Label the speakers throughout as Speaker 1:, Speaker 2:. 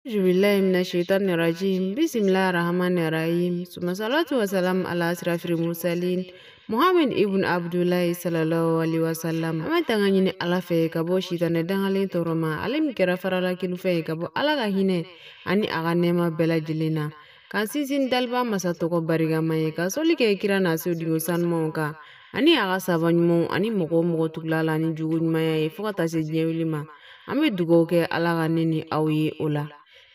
Speaker 1: Billahi mina shaitani rajim. Bismillahir rahmanir rahim. Suma salatu wa salam ala asrafil mursalin Muhammad ibn Abdullahi sallallahu alaihi wasallam. An bɛ tanga ɲini Ala fɛ ka bɔ sitanɛ dangalen tɔɔrɔ ma, ale min kɛra farala kilufɛ ye ka bɔ Ala ka hinɛ ani a ka nɛɛma bɛɛ lajɛlen na. K'an sinsin daliba masa tɔgɔ barikama ye, ka sɔli kɛ kira n'a sodenw sanumanw kan ani a ka saba ɲumanw ani mɔgɔ o mɔgɔ tugula la ni jogo ɲumanya ye fo ka taa se diɲɛ wuli ma. An bɛ dugawu kɛ Ala ka ne ni aw ye o la.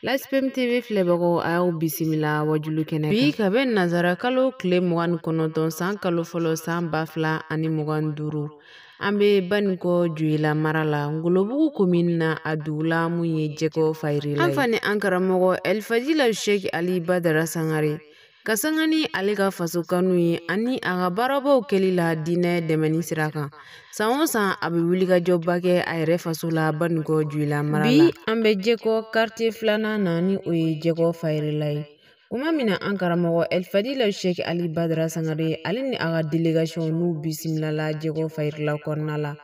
Speaker 1: L'SPM TV filɛbagaw, a y'aw bisimila wajulu kɛnɛ kan. Bi ka bɛn nanzara kalo tile 29 san kalo fɔlɔ san 2025, an bɛ Banikɔ Joyila mara la, Ngolobugu komini na, a dugu la mun ye Jɛkɔ Fayirila. An fa ni an karamɔgɔ Elfadila Sheikh Ali Badara Sangare ka sanga ni ale ka faso kanu ye ani a ka baarabaw kɛli la diinɛ dɛmɛni sira kan. San o san, a bɛ wulikajɔba kɛ a yɛrɛ faso la Banikɔ Joyila mara la. Bi an bɛ Jɛkɔ quartier filanan na, ni o ye Jɛkɔ Fayirila ye. Kuma min na an karamɔgɔ Elfadila Sheikh Ali Badara Sangare, ale ni a ka délégation n'u bisimilala Jɛkɔ Fayirila kɔnɔna la.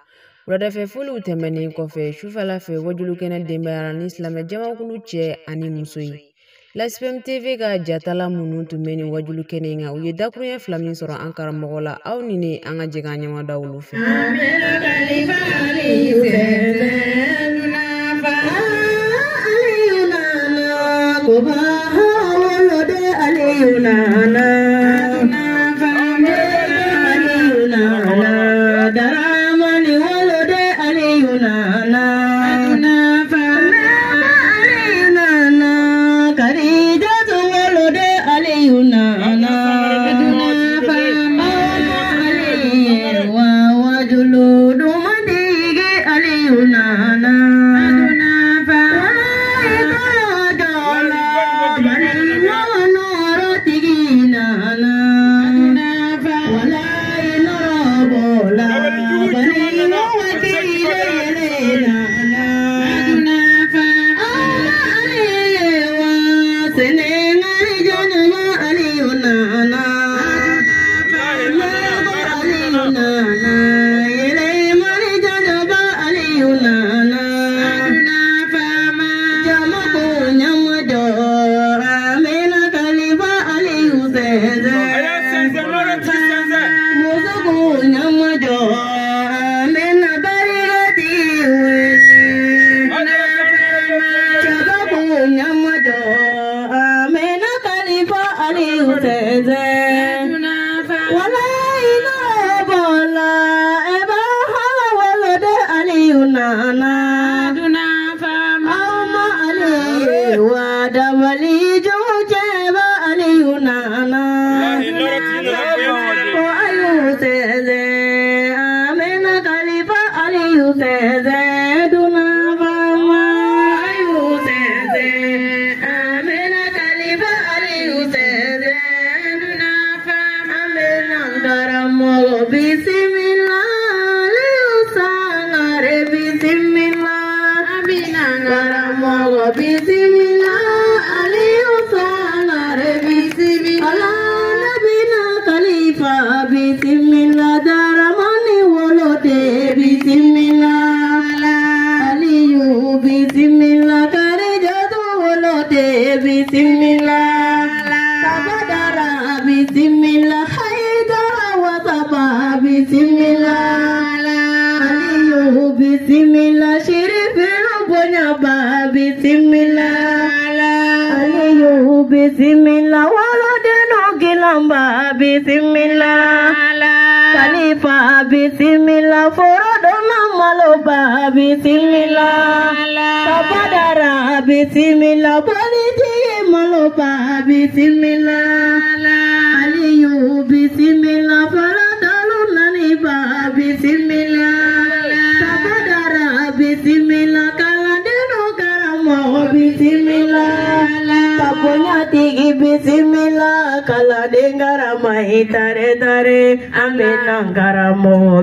Speaker 1: Wuladafɛ foliw tɛmɛnen kɔfɛ, sufɛla fɛ wajulukɛnɛ denbayara ni silamɛ jamakulu cɛ ani muso ye. L'SPM TV ka jatala minnu tun bɛ nin wajulu kɛnɛ in kan, u ye dakuruɲɛ fila min sɔrɔ an karamɔgɔ la, aw ni ne, an ka jɛ k'an ɲɛma da olu fɛ.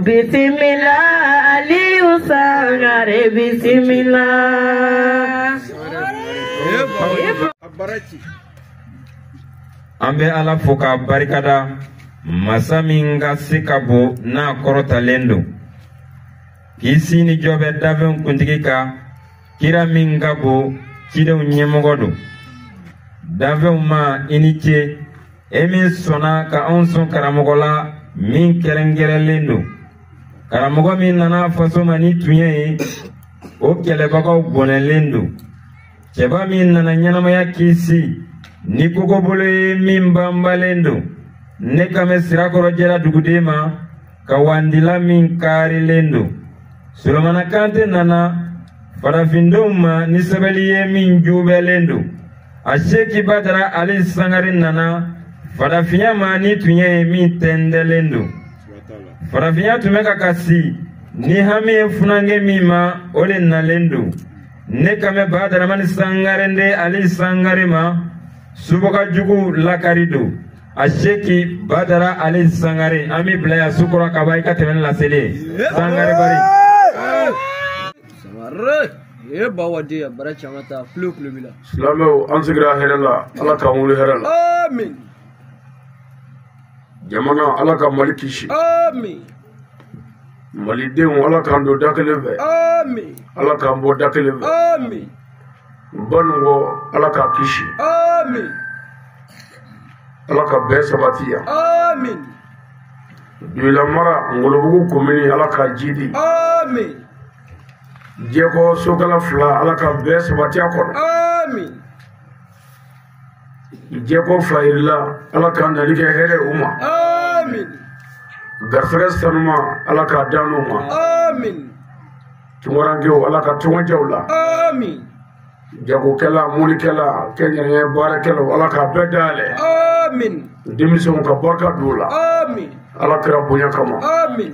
Speaker 2: Bismillah, Aliyu Sangare, bismillah.
Speaker 3: An bɛ Ala fo k'a barikada, masa min ka se ka bon n'a kɔrɔtalen don, k'i si ni jɔ bɛ dafɛn kuntigi kan, kira min ka bon. cidenw ɲɛmɔgɔ don. Danfɛnw ma i ni ce, e min sɔnna ka anw sɔn karamɔgɔ la min kɛrɛnkɛrɛnlen don. Karamɔgɔ min nana faso ma ni tuɲɛ ye, o kɛlɛbagaw bɔnɛlen don. Cɛba min nana ɲɛnamaya kisi ni kogobolo ye min banbalen don. Ne kan bɛ Sirakɔrɔ jɛra duguden ma ka wandila min karilen don. Solomana Kante nana farafindenw ma ni sɛbɛli ye min jubɛlen don. A Seki Badara Ali Sangare nana farafinya ma ni tuɲɛ ye min tɛndɛlen don. Farafinya tun bɛ ka kasi ni hami ye funankɛ min ma, o de nalen don. Ne kan bɛ Badaramani Sangarende Ali Sangare ma, subaga jugu lakari don. A Seki Badara Ali Sangare, an b'i bila yan sukɔrɔ ka ban i ka tɛmɛ ni laseli ye. Sangare bari.
Speaker 4: Ye bawa di bara caman ta kulo kulo b'i la.
Speaker 5: Silamɛw, an sigira hɛrɛ la, Ala k'an wuli hɛrɛ la.
Speaker 4: Amin.
Speaker 5: Jamana, Ala ka Mali kisi.
Speaker 4: Amin.
Speaker 5: Malidenw, Ala k'an don da kelen fɛ.
Speaker 4: Amin.
Speaker 5: Ala k'an bɔ da kelen fɛ.
Speaker 4: Amin.
Speaker 5: Banunkɔ, Ala k'a kisi.
Speaker 4: Amin.
Speaker 5: Ala ka bɛn sabati yan.
Speaker 4: Amin.
Speaker 5: Dugulamara, Ngolobugu komini, Ala ka ji di.
Speaker 4: Amin.
Speaker 5: Jɛkɔ sokala fila, Ala ka bɛn sabati a kɔnɔ.
Speaker 4: Amin.
Speaker 5: Jɛkɔ fayirila, Ala ka nali kɛ hɛrɛ u ma.
Speaker 4: Amin.
Speaker 5: Garisɛgɛ sanuma, Ala k'a d'an n'u ma.
Speaker 4: Amin.
Speaker 5: Tunkarankew, Ala ka tunkajaw la.
Speaker 4: Amin.
Speaker 5: Jagokɛla, mɔnikɛla, kɛnyɛrɛye baarakɛlaw, Ala k'a bɛɛ dayɛlɛ.
Speaker 4: Amin.
Speaker 5: Denmisɛnw ka barika don u la.
Speaker 4: Amin.
Speaker 5: Ala kɛra bonya kama.
Speaker 4: Amin.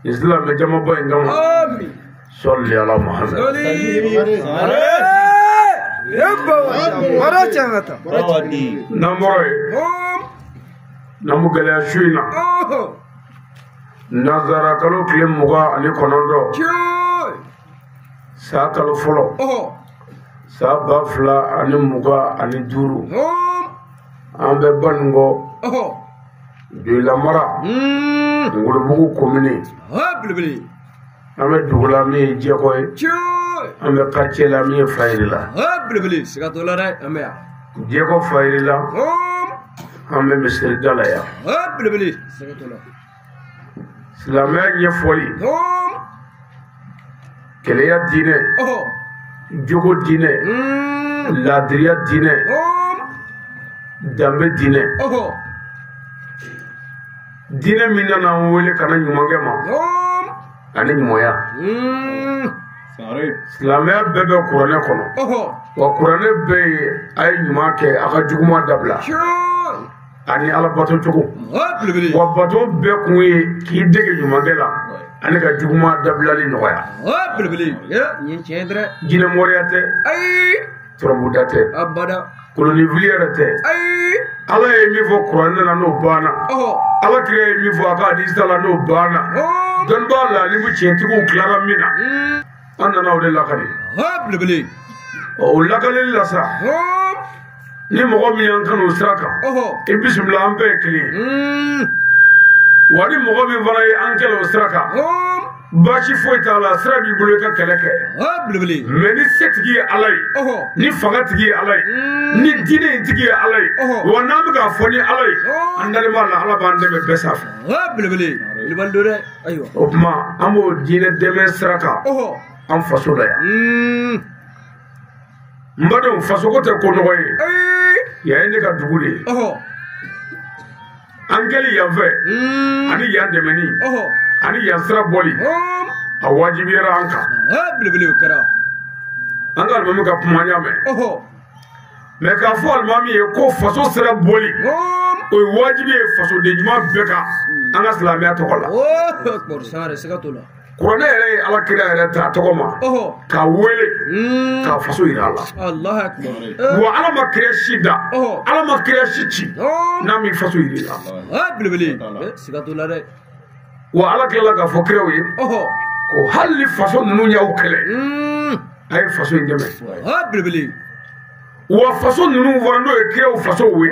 Speaker 5: Nin silamɛ jamaba in kama.
Speaker 4: Amin.
Speaker 5: Sɔli ala Muhammed.
Speaker 4: Bara caman ta.
Speaker 5: N'an bɔra yen, n'an bɛ gɛlɛya su in na, nanzara kalo tile 29, san kalo fɔlɔ, san 2025, an bɛ Banunkɔ, Dugulamara, Ngolobugu komini. An bɛ dugu la min ye Jɛkɔ ye, an bɛ quartier la min ye Fayirila. Jɛkɔ Fayirila, an bɛ misiri da la yan. Silamɛya ɲɛfɔli, keleya diinɛ, jogo diinɛ, laadiriya diinɛ, danbe diinɛ. Diinɛ min nana an wele ka na ɲumankɛ ma ani ɲumanya. Silamɛya bɛɛ bɛ kuranɛ kɔnɔ. Wa kuranɛ bɛɛ ye a ye ɲuman kɛ, a ka juguman dabila. Ani Ala bato cogo. Wa bato bɛɛ kun ye k'i dege ɲumankɛ la ani ka juguman dabilali nɔgɔya. Jinɛmɔriya tɛ, turabuda tɛ, kolonifili yɛrɛ tɛ. Ala ye min fɔ kuranɛ la n'o banna, Ala kira ye min fɔ a ka hadisa la n'o banna, dɔnnibaa laalimu tiɲɛtigiw tilara min na, an nana o de lakali. O lakalili la sa, ni mɔgɔ min y'an kanu o sira kan, i bisimila, an bɛɛ ye kelen ye. Wa ni mɔgɔ min fana ye an kɛlɛ o sira kan, baasi foyi t'a la, sira b'i bolo i ka kɛlɛ kɛ. Mɛ ni setigi ye Ala ye, ni fanga tigi ye Ala ye, ni diinɛ in tigi ye Ala ye, wa n'an bɛ k'a fɔ ni Ala ye, an dalen b'a la Ala b'an dɛmɛ bɛɛ sanfɛ. O tuma an b'o diinɛ dɛmɛ sira kan an faso la yan. N badenw, fasoko tɛ ko nɔgɔ ye. Yan ye ne ka dugu de ye. An kɛli yan fɛ ani yan dɛmɛni ani yan sira bɔli, a wajibiyara an kan. An ka alimami ka kuma an y'a mɛn. Mɛ k'a fɔ alimami ye ko faso sira bɔli, o ye wajibi ye fasoden ɲuman bɛɛ kan an ka silamɛya tɔgɔ la. Kuranɛ yɛrɛ ye Ala kira yɛrɛ ta tɔgɔ ma k'a wele k'a faso yira a la. Wa Ala ma kira si da, Ala ma kira si ci n'a m'i faso yira i la. Wa Ala tilala k'a fɔ kiraw ye ko hali ni faso ninnu y'aw kɛlɛ, a ye faso in dɛmɛ. Wa faso ninnu fana n'o ye kiraw fasow ye,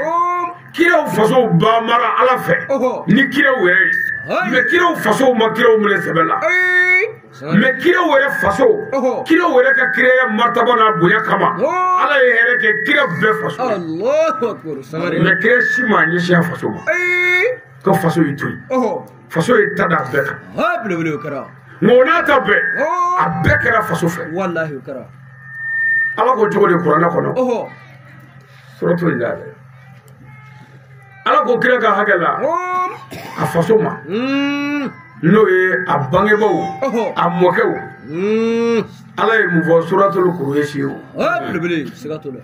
Speaker 5: kiraw fasow ba mara Ala fɛ ni kiraw yɛrɛ ye. Mɛ kiraw fasow ma kiraw minɛ sɛbɛ la. Mais kira wɛrɛ faso kira wɛrɛ ka kiraya martaba n'a bonya kama Ala ye hɛrɛ kɛ kira bɛɛ faso ye. Mais kira si ma ɲɛsin a faso ma ko faso y'i to yen faso ye ta da bɛɛ kan nka o n'a ta bɛɛ a bɛɛ kɛra faso fɛ. Ala ko cogo di kuranɛ kɔnɔ suratu in la dɛ Ala ko kira ka hakɛ la a faso ma n'o ye a bangebaaw a mɔkɛw Ala ye mun fɔ suratul Kuresi o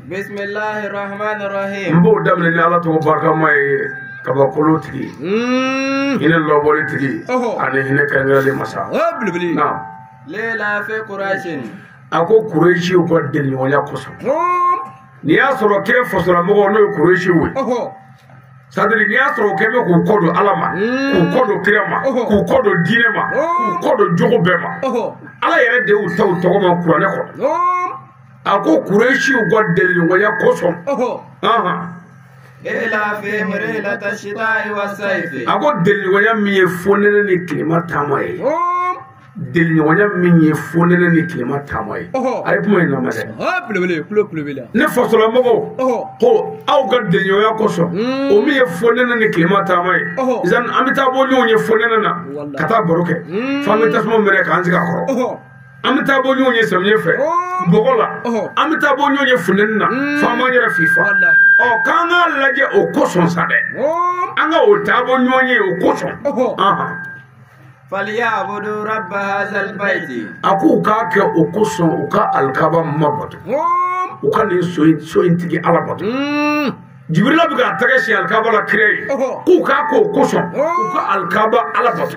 Speaker 3: bismillahi rahmani rahim
Speaker 5: n b'o daminɛ ni Ala tɔgɔ barikama ye kabakolo tigi hinɛ lɔbɔli tigi ani hinɛ kɛrɛnkɛrɛnlen masa. Naam.
Speaker 3: Lela fi Quraishin
Speaker 5: a ko Kuresiw ka deliɲɔgɔnya kosɔn n'i y'a sɔrɔ kira fasolamɔgɔw n'o ye Kuresiw ye c'est-à-dire n'i y'a sɔrɔ u kɛn bɛ k'u kɔ don Ala ma k'u kɔ don kira ma k'u kɔ don diinɛ ma k'u kɔ don jogo bɛɛ ma Ala yɛrɛ de y'u ta u tɔgɔ ma kuranɛ kɔnɔ a ko Kuresiw ka deliɲɔgɔnya kosɔn a ko deliɲɔgɔnya min ye fonɛnɛ ni tilema taama ye deliɲɔgɔnya min ye fonɛnɛ ni tilema taama ye a ye kuma in lamɛn dɛ ne fasolamɔgɔw ko aw ka deliɲɔgɔnya kosɔn o min ye fonɛnɛ ni tilema taama ye an bɛ taa bɔ ɲɔgɔn ye fonɛnɛ na ka taa baro kɛ f'an bɛ tasuma minɛ k'an sigi a kɔrɔ an bɛ taa bɔ ɲɔgɔn ye samiyɛ fɛ bɔgɔ la an bɛ taa bɔ ɲɔgɔn ye funteni na f'an b'an yɛrɛ fifa ɔ k'an k'a lajɛ o kosɔn sa dɛ an ka o taa bɔ ɲɔgɔn ye o kosɔn.
Speaker 3: Falyabudu rabba hazal bayti
Speaker 5: a k'u k'a kɛ o kosɔn u ka alikaba ma bato u ka nin so in tigi Ala bato. Jibrila bɛ k'a tɛgɛ sin alikaba la kira ye k'u k'a kɛ o kosɔn u ka alikaba Ala bato.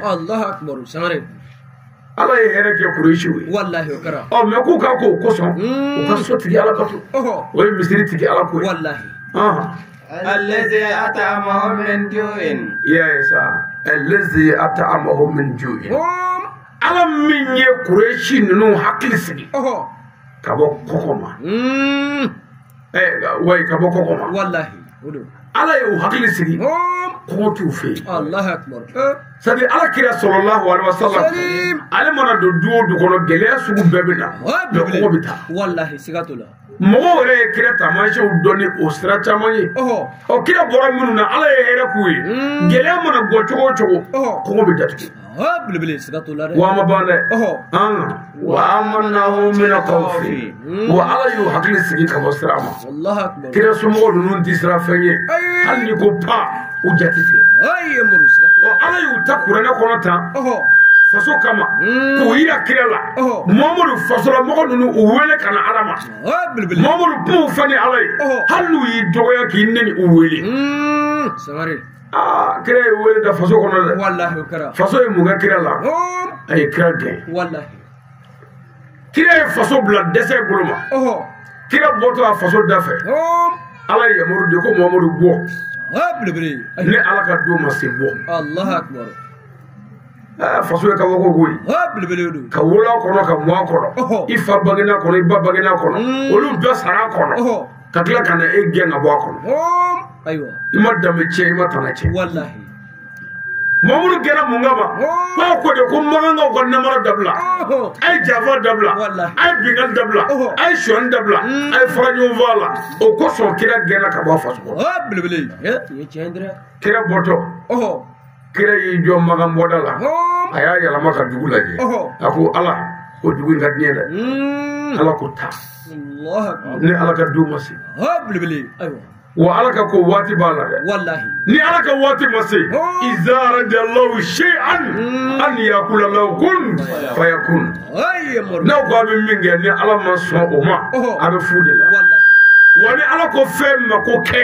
Speaker 5: Ala ye hɛrɛ kɛ Kuresiw ye. Ɔ mɛ k'u k'a kɛ o kosɔn u ka so tigi Ala bato o ye misiri tigi Ala ko ye.
Speaker 3: Allazi at'amahum min ju'in
Speaker 5: i y'a ye sa allazi at'amahum min ju'in Ala min ye Kuresi ninnu hakili sigi ka bɔ kɔkɔ ma wayi ka bɔ kɔkɔ ma Ala ye u hakili sigi kɔngɔ t'u fɛ yen. C'est-à-dire Ala kira sallallahu alaihi wasallam ale mana don du o du kɔnɔ gɛlɛya sugu bɛɛ bɛ na mais kɔngɔ bɛ taa. Mɔgɔw yɛrɛ ye kira taamasiyɛnw dɔn ni o sira caman ye. Ɔ kira bɔra minnu na Ala ye hɛrɛ k'u ye gɛlɛya mana bɔ cogo o cogo kɔngɔ bɛ datugu. Wa a ma ban dɛ. Wa amanahum min khawfi wa Ala y'u hakili sigi ka bɔ sira ma. Kira somɔgɔw ninnu tɛ siran fɛn ye hali n'i ko pan u jate tigɛ. Ɔ Ala y'u ta kuranɛ kɔnɔ tan faso kama k'u yira kira la Muhamadu fasolamɔgɔ ninnu u wele ka na Ala ma Muhamadu kumaw fɔ ni Ala ye hali n'u y'i dɔgɔya k'i nɛni u wele. Aa kira ye wele da faso kɔnɔ dɛ faso ye mun kɛ kira la a ye kira gɛn. Kira ye faso bila dɛsɛ bolo ma kira bɔtɔ a faso da fɛ Ala ye yamaru de ko Muhamadu bɔ ne Ala ka don ma se bɔ. Faso ye kabako koyi ka wolo a kɔnɔ ka mɔ a kɔnɔ i fa bangena kɔnɔ i ba bangena kɔnɔ olu bɛɛ sara a kɔnɔ ka tila ka na e gɛn ka bɔ a kɔnɔ i ma danbe tiɲɛ i ma tana tiɲɛ. Mamadu gɛnna mun kama k'a ko de ko makankaw ka namara dabila a ye janfa dabila a ye binkanni dabila a ye sonyani dabila a ye fara ɲɔgɔn fɔ a la o kosɔn kira gɛnna ka bɔ a faso kɔnɔ. Kira bɔtɔ kira y'i jɔ makan bɔda la a y'a yɛlɛma ka dugu lajɛ a ko Ala ko dugu in ka di ne ye dɛ Ala ko taa ne Ala ka du ma se wa Ala ka ko waati b'a la dɛ ni Ala ka waati ma se iza radallahu shay'an an yakula lahu kun fayakun n'aw ko a bɛ min kɛ ni Ala ma sɔn o ma a bɛ fu de la wa ni Ala ko fɛn ma ko kɛ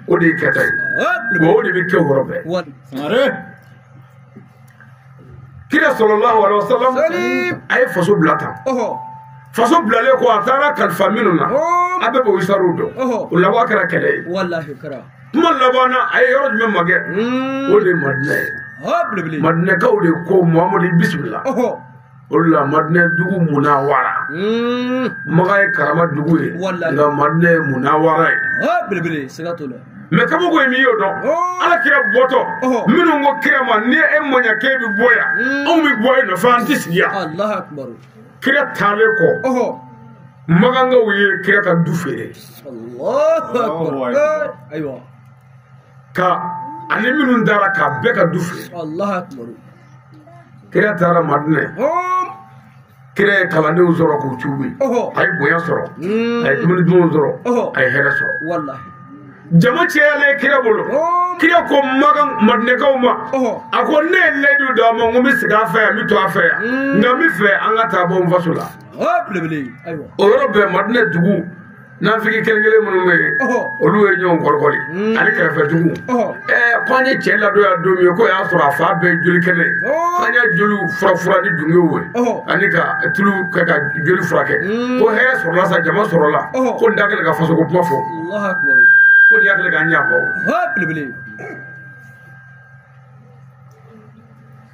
Speaker 5: o de ye kɛta ye wa o de bɛ kɛ o yɔrɔ bɛɛ. Kira sallallahu alaihi wasallam a ye faso bila tan faso bilalen kɔ a taara kalifa minnu na a bɛɛ b'o histoire dɔn o laban kɛra kɛlɛ ye kuma laban na a ye yɔrɔ jumɛn magɛ o de ye Madinɛ ye Madinɛkaw de ko Muhamadu bisimila o de la Madinɛ dugu munawara Makan ye karama dugu ye nka Madinɛ ye munawara ye. Mais kabako ye min y'o dɔn ala kira bɔtɔ minnu ko kira ma ni e mɔɲa k'e bɛ bɔ yan anw bɛ bɔ e nɔfɛ an tɛ sigi yan kira taalen kɔ makankaw ye kira ka du feere ka ani minnu taara k'a bɛɛ ka du feere kira taara Madinɛ kira ye kalandenw sɔrɔ k'u tuubi a ye bonya sɔrɔ a ye dumuni dumanw sɔrɔ a ye hɛrɛ sɔrɔ jama cayalen kira bolo kira ko makan madinɛkaw ma a ko ne ye layidu d'a ma n ko n bɛ segin a fɛ yan n bɛ to a fɛ yan nka n bɛ fɛ an ka taa bɔ n faso la o yɔrɔ bɛɛ Madinɛ dugu nafigi kelen kelen minnu bɛ yen olu ye ɲɔgɔn kɔrɔkɔli ani kɛrɛfɛ dugu ko an ye cɛ ladon yan don min k'o y'a sɔrɔ a fa bɛɛ ye joli kɛnɛ ye k'an ye joli fura ni dungew ye ani ka tulu kɛ ka joli furakɛ ko hɛrɛ sɔrɔla sa jama sɔrɔla ko n da kɛlen ka fasoko kuma fɔ ko nin y'a kɛlen k'an ɲɛ bɔ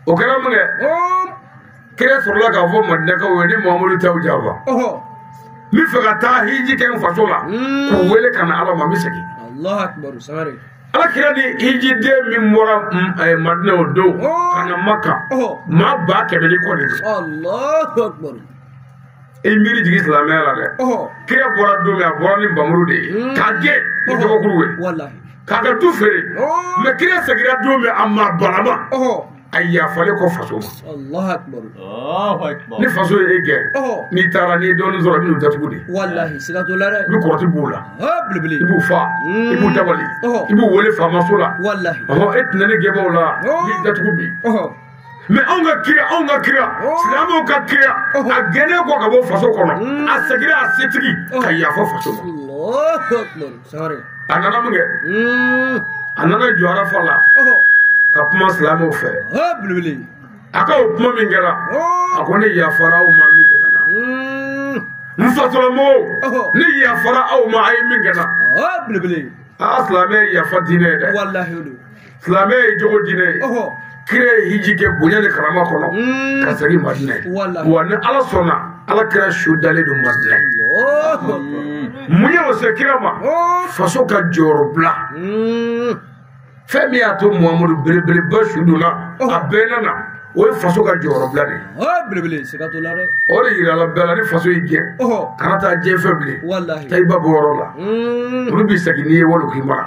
Speaker 5: o kɛra mun kɛ kira sɔrɔla k'a fɔ Madinɛkaw ye ni Muhamadu t'aw janfa n bɛ fɛ ka taa hiji kɛ n faso la k'u wele ka na Ala ma n bɛ segin ala kira ni hijiden min bɔra Madinɛ o don ka na Maka maa 100,000 ni kɔ de don i miiri jigin silamɛya la dɛ kira bɔra don min a bɔra ni nbamuru de ye k'a gɛn ni kabakuru ye k'a ka du feere mɛ kira seginna don min a maa balama a yafalen kɔ faso ma ni faso ye e gɛn n'i taara n'i ye dɔɔnin sɔrɔ i bɛ n'u datugu de i bɛ kɔrɔti b'u la i b'u fa i b'u dabali i b'u wele faamaso la e tɛna ne gɛnbaw la i b'i datugu bi mais anw ka kira silamɛw ka kira a gɛnnen kɔ ka bɔ faso kɔnɔ a seginna a setigi ka yafa faso ma a nana mun kɛ a nana jɔ Arafa la ka kuma silamɛw fɛ a ka o kuma min kɛra a ko ne yafara aw ma min tɛmɛna n fasolamɔgɔw ne yafara aw ma a ye min kɛ na aa silamɛ ye yafa diinɛ ye dɛ silamɛ ye jogo diinɛ ye kira ye hiji kɛ bonya ni karama kɔnɔ ka segin Madinɛ wa ni Ala sɔnna ala kira su dalen don Madinɛ mun ye o se kira ma faso ka jɔyɔrɔ bila fɛn min y'a to Muhamadu belebeleba su donna a bɛɛ nana o ye faso ka jɔyɔrɔ bila de ye o de yirala bɛɛ la ni faso y'i gɛn kana taa diɲɛ fɛn bilen taa i ba bɔ yɔrɔ la olu b'i segin n'i ye wali k'i mara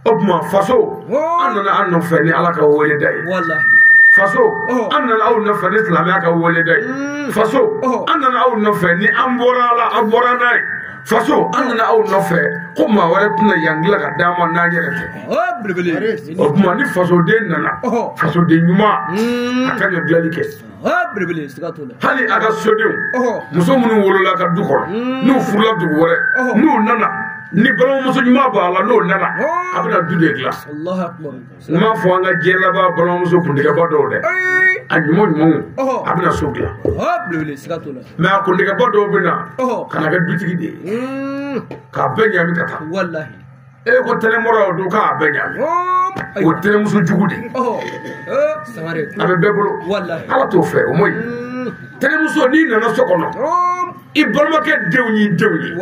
Speaker 5: o tuma faso an nana an nɔfɛ ni Ala ka wele da ye faso an nana aw nɔfɛ ni silamɛya ka wele da ye faso an nana aw nɔfɛ ni an bɔra la an bɔra n'a ye faso an nana aw nɔfɛ ko maa wɛrɛ tɛna yan dilan ka d'an ma n'an yɛrɛ tɛ o tuma ni fasoden nana fasoden ɲuman a kan ka dilanli kɛ hali a ka sodenw muso minnu wolola ka du kɔnɔ n'u furula dugu wɛrɛ n'u nana ni balimamuso ɲuman b'a la n'o nana a bɛna du de dilan n m'a fɔ an ka diɲɛ laban balimamuso kuntigɛba dɔw dɛ a ɲuman ɲumanw a bɛna so dilan mɛ a kuntigɛba dɔw bɛ na ka na kɛ dutigi de ye k'a bɛɛ ɲami ka taa e ko tɛnɛmɔrɔ o don k'a bɛɛ ɲami o tɛnɛmuso jugu de a bɛ bɛɛ bolo Ala t'o fɛ o ma ɲi tɛnɛmuso n'i nana so kɔnɔ i balimakɛ denw y'i denw ye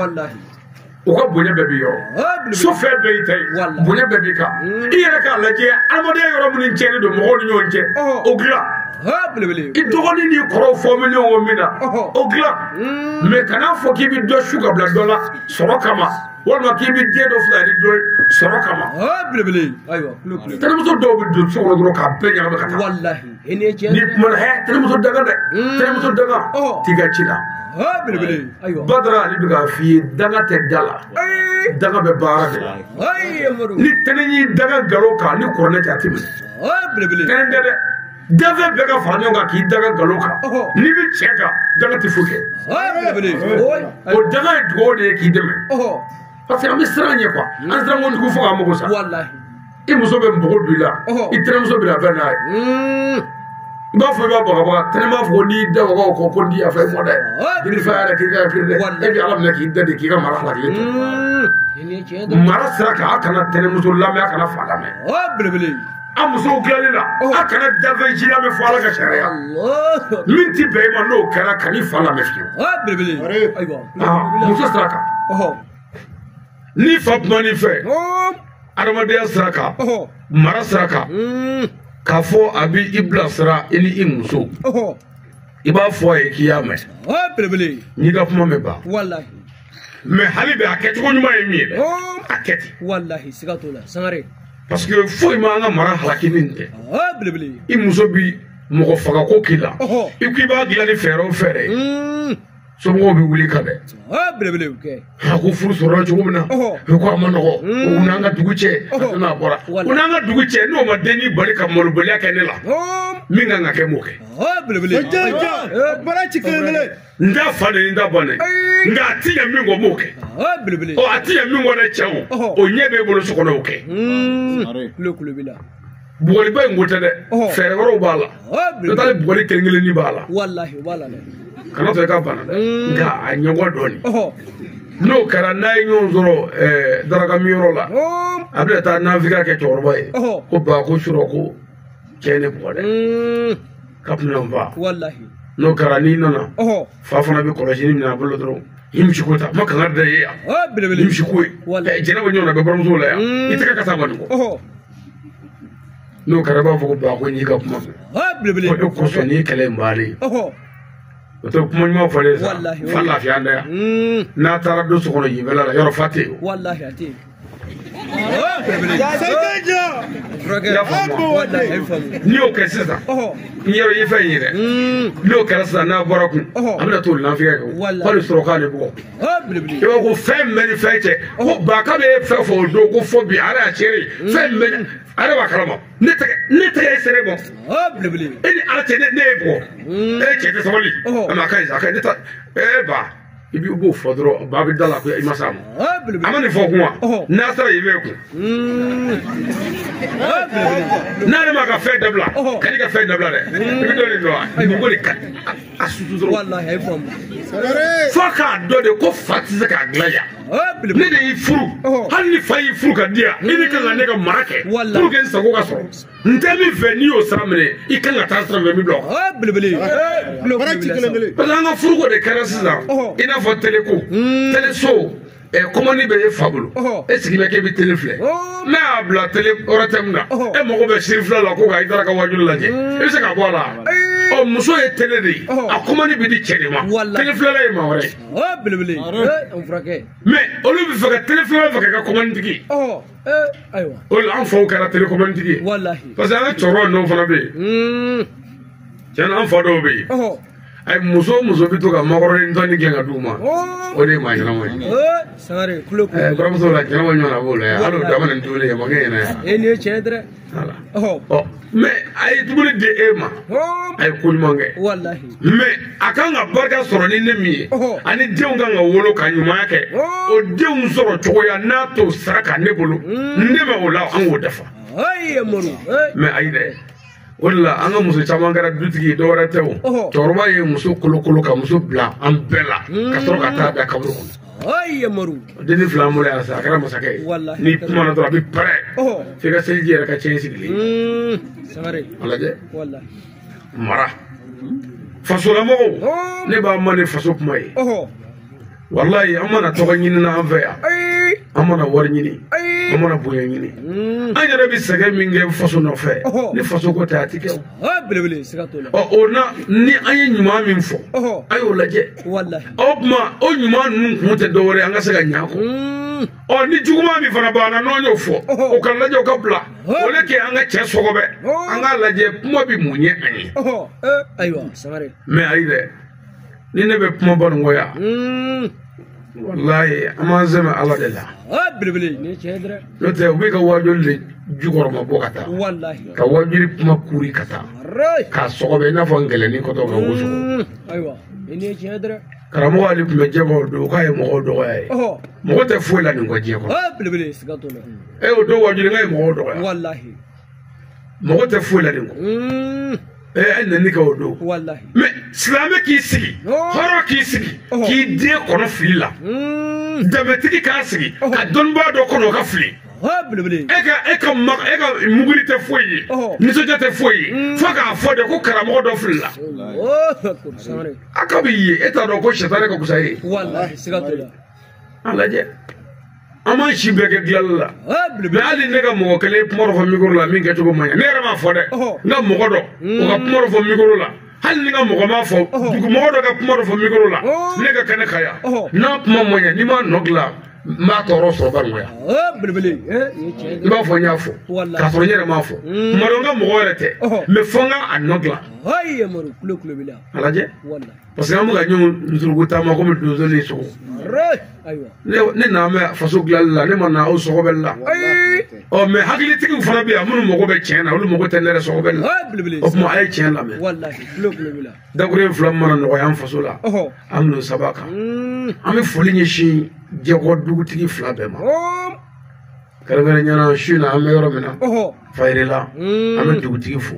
Speaker 5: u ka bonya bɛɛ b'i yɔrɔ so fɛn bɛɛ y'i ta ye bonya bɛɛ b'i kan i yɛrɛ k'a lajɛ adamadenya yɔrɔ minnu tiɲɛnen don mɔgɔw ni ɲɔgɔn cɛ o dilan i dɔgɔnin n'i kɔrɔw fɔ bɛ ɲɔgɔn kɔ min na o dilan mɛ kan'a fɔ k'i bɛ dɔ su ka bila dɔ la sɔrɔ kama walima k'i bɛ den dɔ fila ni dɔ ye sɔrɔ kama tɛnɛmuso dɔw bɛ don so kɔnɔ dɔrɔn k'a bɛɛ ɲagami ka taa n'i kumana tɛnɛmuso danga dɛ tɛnɛmuso danga t'i ka ci la Badara ale bɛ k'a f'i ye danga tɛ da la danga bɛ baara de la ni tɛnɛ y'i danga nkalon kan ni kuranɛ tɛ a tɛ minɛ tɛnɛ tɛ dɛ danfɛn bɛɛ ka fara ɲɔgɔn kan k'i danga nkalon kan n'i bɛ cɛ kan danga tɛ foyi kɛ o danga ye dugawu de ye k'i dɛmɛ parce que an bɛ siran ɲɛ quoi an siran kojugu fo k'an mago sa i muso bɛ npogo don i la i tɛnɛmuso bɛ na bɛn n'a ye i b'a fɔ i b'a bagabaga tɛnɛ b'a fɔ ko n'i da waga o kɔ ko n ti yafa i mɔ dɛ jiri fa yɛrɛ k'i ka kiiri dɛ e bɛ Ala minɛ k'i da de k'i ka mara halaki to mara sira kan a kana tɛnɛmuso lamɛn a kana fa lamɛn a musow dilanni la a kana danfɛn si lamɛn fo Ala ka sariya min ti bɛn i ma n'o kɛra kan'i fa lamɛn fiyewu muso sira kan Ni fa kuman'i fɛ adamadenya sira kan mara sira kan k'a fɔ a b'i i bilasira i ni i muso i b'a fɔ a ye k'i y'a mɛn n'i ka kuma mɛn ban mais hali bi a kɛcogo ɲuman ye min ye dɛ a kɛ ten
Speaker 4: walahi siga t'o la Sangare
Speaker 5: parce que foyi ma an ka mara halaki ni nin tɛ i muso bi mɔgɔ fagako k'i la i ko i b'a dilan ni fɛɛrɛ o fɛɛrɛ ye somɔgɔw bɛ wuli ka dɛ a ko furu sɔrɔla cogo min na o ko a ma nɔgɔ o n'an ka dugu cɛ a tɛna a bɔra o n'an ka dugu cɛ n'o ma denni bali ka malobaliya kɛ ne la min kan ka kɛ m'o kɛ n t'a fa de n t'a ba de nka a ti ɲɛ min kɔ m'o kɛ ɔ a ti ɲɛ min kɔ dɛ cɛ o ɲɛ b'e bolo so kɔnɔ o kɛ bugɔliba in ko tɛ dɛ fɛɛrɛ wɛrɛw b'a la n'o tɛ hali bugɔli kelen kelennin b'a la kana to i ka bana dɛ nka a ɲɛkɔ dɔɔni n'o kɛra n'a ye ɲɔgɔn sɔrɔ daraka miyɔrɔ la a bɛna taa nafigiya kɛ cɛkɔrɔba ye ko ba ko surɔ ko cɛ ne bugɔ dɛ k'a tɛna n fa n'o kɛra n'i nana fa fana bɛ kɔlɔsili minɛ a bolo dɔrɔn i misi ko ta ma kangari da ye yan i misi ko ye jɛnɛ bɛ ɲɔgɔn na bɛ buramuso la yan i tɛgɛ ka taa ma nin kɔ n'o kɛra i b'a fɔ ko ba ko n y'i ka kuma mɛn ko e kosɔn n'i ye kɛlɛ in bannen ye o tɛ kuma ɲuman fɔlen sa fa lafiya da yan n'a taara don so kɔnɔ yenfɛla la yɔrɔ fa tɛ yen o n'i y'o kɛ sisan n yɛrɛ i ye fɛn ye dɛ n'o kɛra sisan n'a bɔra kun a bɛna t'o lafiya kɛ hali sɔrɔ k'ale bugɔ i b'a ko fɛn bɛ ni fɛn cɛ ko ba k'a bɛ fɛn fɔ o don ko fɔ bi ala y'a seere fɛn bɛ a yɛrɛ b'a kalama ne tɛgɛ ye sɛnɛ bɔ e ni ala cɛ ne ye bugɔ e cɛ tɛ sabali a ma ka ɲi a ka ɲi ne ta e ba i b'o fɔ dɔrɔn ba bɛ da la ko i ma s'a ma a ma nin fɔ kun wa n'a sara i bɛ kun n'ale ma ka fɛn dabila ka n'i ka fɛn dabila dɛ i bɛ dɔ de dɔn wa mɔgɔ de ka a susu dɔrɔn f'a k'a dɔn de ko fa tɛ se k'a dilan yan ne de y'i furu hali ni fa y'i furu ka di yan i ni kan ka ne ka mara kɛ pour que n sago ka sɔrɔ n tɛ min fɛ n'i y'o sira minɛ i kan ka taa sira fɛ min bila o kan parce que an ka furuko de kɛra sisan i n'a fɔ tele ko teleso commande bɛ e fa bolo e sigi bɛ k'e bɛ tele filɛ n'a y'a bila tele ORTM na e mago bɛ siri fila la ko ka i taara ka wajulu lajɛ i bɛ se ka bɔ a la ɔ muso ye tele de ye a commande bɛ di cɛ de ma tele filɛla ye maa wɛrɛ ye mais olu bɛ fɛ ka tele filɛla fɛ ka kɛ commande tigi ye o de la an faw kɛra tele commande tigi ye parce que an ka cɛkɔrɔba ninnu fana bɛ yen tiɲɛ na an fa dɔw bɛ yen ayi muso o muso bɛ to ka makɔrɔni tɔni gɛn ka d'u ma o de ye maa ɲɛnama ye buramuso la ɲɛnama ɲɔgɔn na b'o la yan hali o dama ni dumuni kɛ ma kɛ ɲɛna yan
Speaker 4: e nin ye tiɲɛ dɛ
Speaker 5: ɔ mais a ye dumuni di e ma a ye ko ɲuman kɛ mais a kan ka barika sɔrɔ ni ne min ye ani denw kan ka wolo ka ɲumanya kɛ o denw sɔrɔ cogoya n'a t'o sara ka ne bolo ne ma o la an k'o dafa mais ayi dɛ o de la an ka muso caman kɛra dutigi ye dɔwɛrɛ tɛ o cɛkɔrɔba ye muso kolokolo ka muso bila an bɛɛ la ka sɔrɔ ka taa da kaburu kɔnɔ denni fila an bolo yan sa a kɛra masakɛ ye n'i kumana dɔrɔn a bɛ pɛrɛn f'i ka seliji yɛrɛ ka tiɲɛ sigilen a lajɛ mara fasolamɔgɔw ne b'a ma ni faso kuma ye walayi an mana tɔgɔ ɲini na an fɛ yan an mana wari ɲini an mana bonya ɲini an yɛrɛ bɛ sɛgɛn min kɛ faso nɔfɛ ni faso ko tɛ a ti kɛ o ɔ o na ni an ye ɲuman min fɔ a y'o lajɛ o tuma o ɲuman ninnu kun tɛ dɔwɛrɛ ye an ka se ka ɲɛ a kɔ ɔ ni juguman min fana b'an na n'an y'o fɔ o ka lajɛ o ka bila o le kɛ an ka cɛ sɔgɔbɛ an k'a lajɛ kuma bɛ mun ɲɛ an ye mais ayi dɛ ni ne bɛ kuma Banikɔ yan walayi an b'an sɛmɛ ala de la n'o tɛ u bɛ ka wajuli de jukɔrɔma bɔ ka taa ka wajuli kuma kuri ka taa k'a sɔgɔbɛ i n'a fɔ ngɛlɛnni kɔtɔ ka wo sɔgɔ karamɔgɔ ale tun bɛ jɛ o don k'a ye mɔgɔw dɔgɔya ye mɔgɔ tɛ foyi la nin kɔ diɲɛ kɔnɔ e o don wajuli k'a ye mɔgɔw dɔgɔya mɔgɔ tɛ foyi la nin kɔ e nani kɛ o don mais silamɛ k'i sigi hɔrɔn k'i sigi k'i den kɔnɔ fili la danbetigi k'a sigi ka dɔnnibaa dɔ kɔnɔ o ka fili e ka muguri tɛ foyi ye nisɔndiya tɛ foyi ye fo k'a fɔ de ko karamɔgɔ dɔ filila a ka b'i ye e t'a dɔn ko sɛtanɛ ka fisa ye a lajɛ An m'an si bɛɛ kɛ dilanli la. Mais hali ne ka mɔgɔ kelen kuma dɔ fɔ micro la min kɛcogo man ɲi. Ne yɛrɛ m'a fɔ dɛ. N ka mɔgɔ dɔ o ka kuma dɔ fɔ micro la. Hali ni ka mɔgɔ m'a fɔ dugumɔgɔ dɔ ka kuma dɔ fɔ micro la. Ne ka kɛnɛ ka yan. N'a kuma man ɲɛ n'i m'a nɔ dilan n b'a tɔɔrɔ sɔrɔ ka nɔgɔya. N b'a fɔ n y'a fɔ. K'a sɔrɔ n yɛrɛ m'a fɔ. Tuma dɔ n ka mɔgɔ yɛrɛ tɛ. Mais fo n ka a nɔ dilan. A lajɛ. Parce que an bɛ ka ɲɔgɔn suruku taama komi donso ni sogo. Ne nana bɛ faso dilanli la ne ma na aw sɔgɔbɛli la. Ɔ mais hakilitigiw fana bɛ yan minnu mago bɛ tiɲɛ na olu mago tɛ ne yɛrɛ sɔgɔbɛli la. O tuma a ye tiɲɛ lamɛn. Dakuruɲɛ fila mana nɔgɔya an faso la an bɛn'o saba kan. An bɛ foli ɲɛsin Jɛkɔ dugutigi fila bɛɛ ma. Kɛrɛnkɛrɛnnenya su in na an bɛ yɔrɔ min na. Fayirila an bɛ dugutigi fo.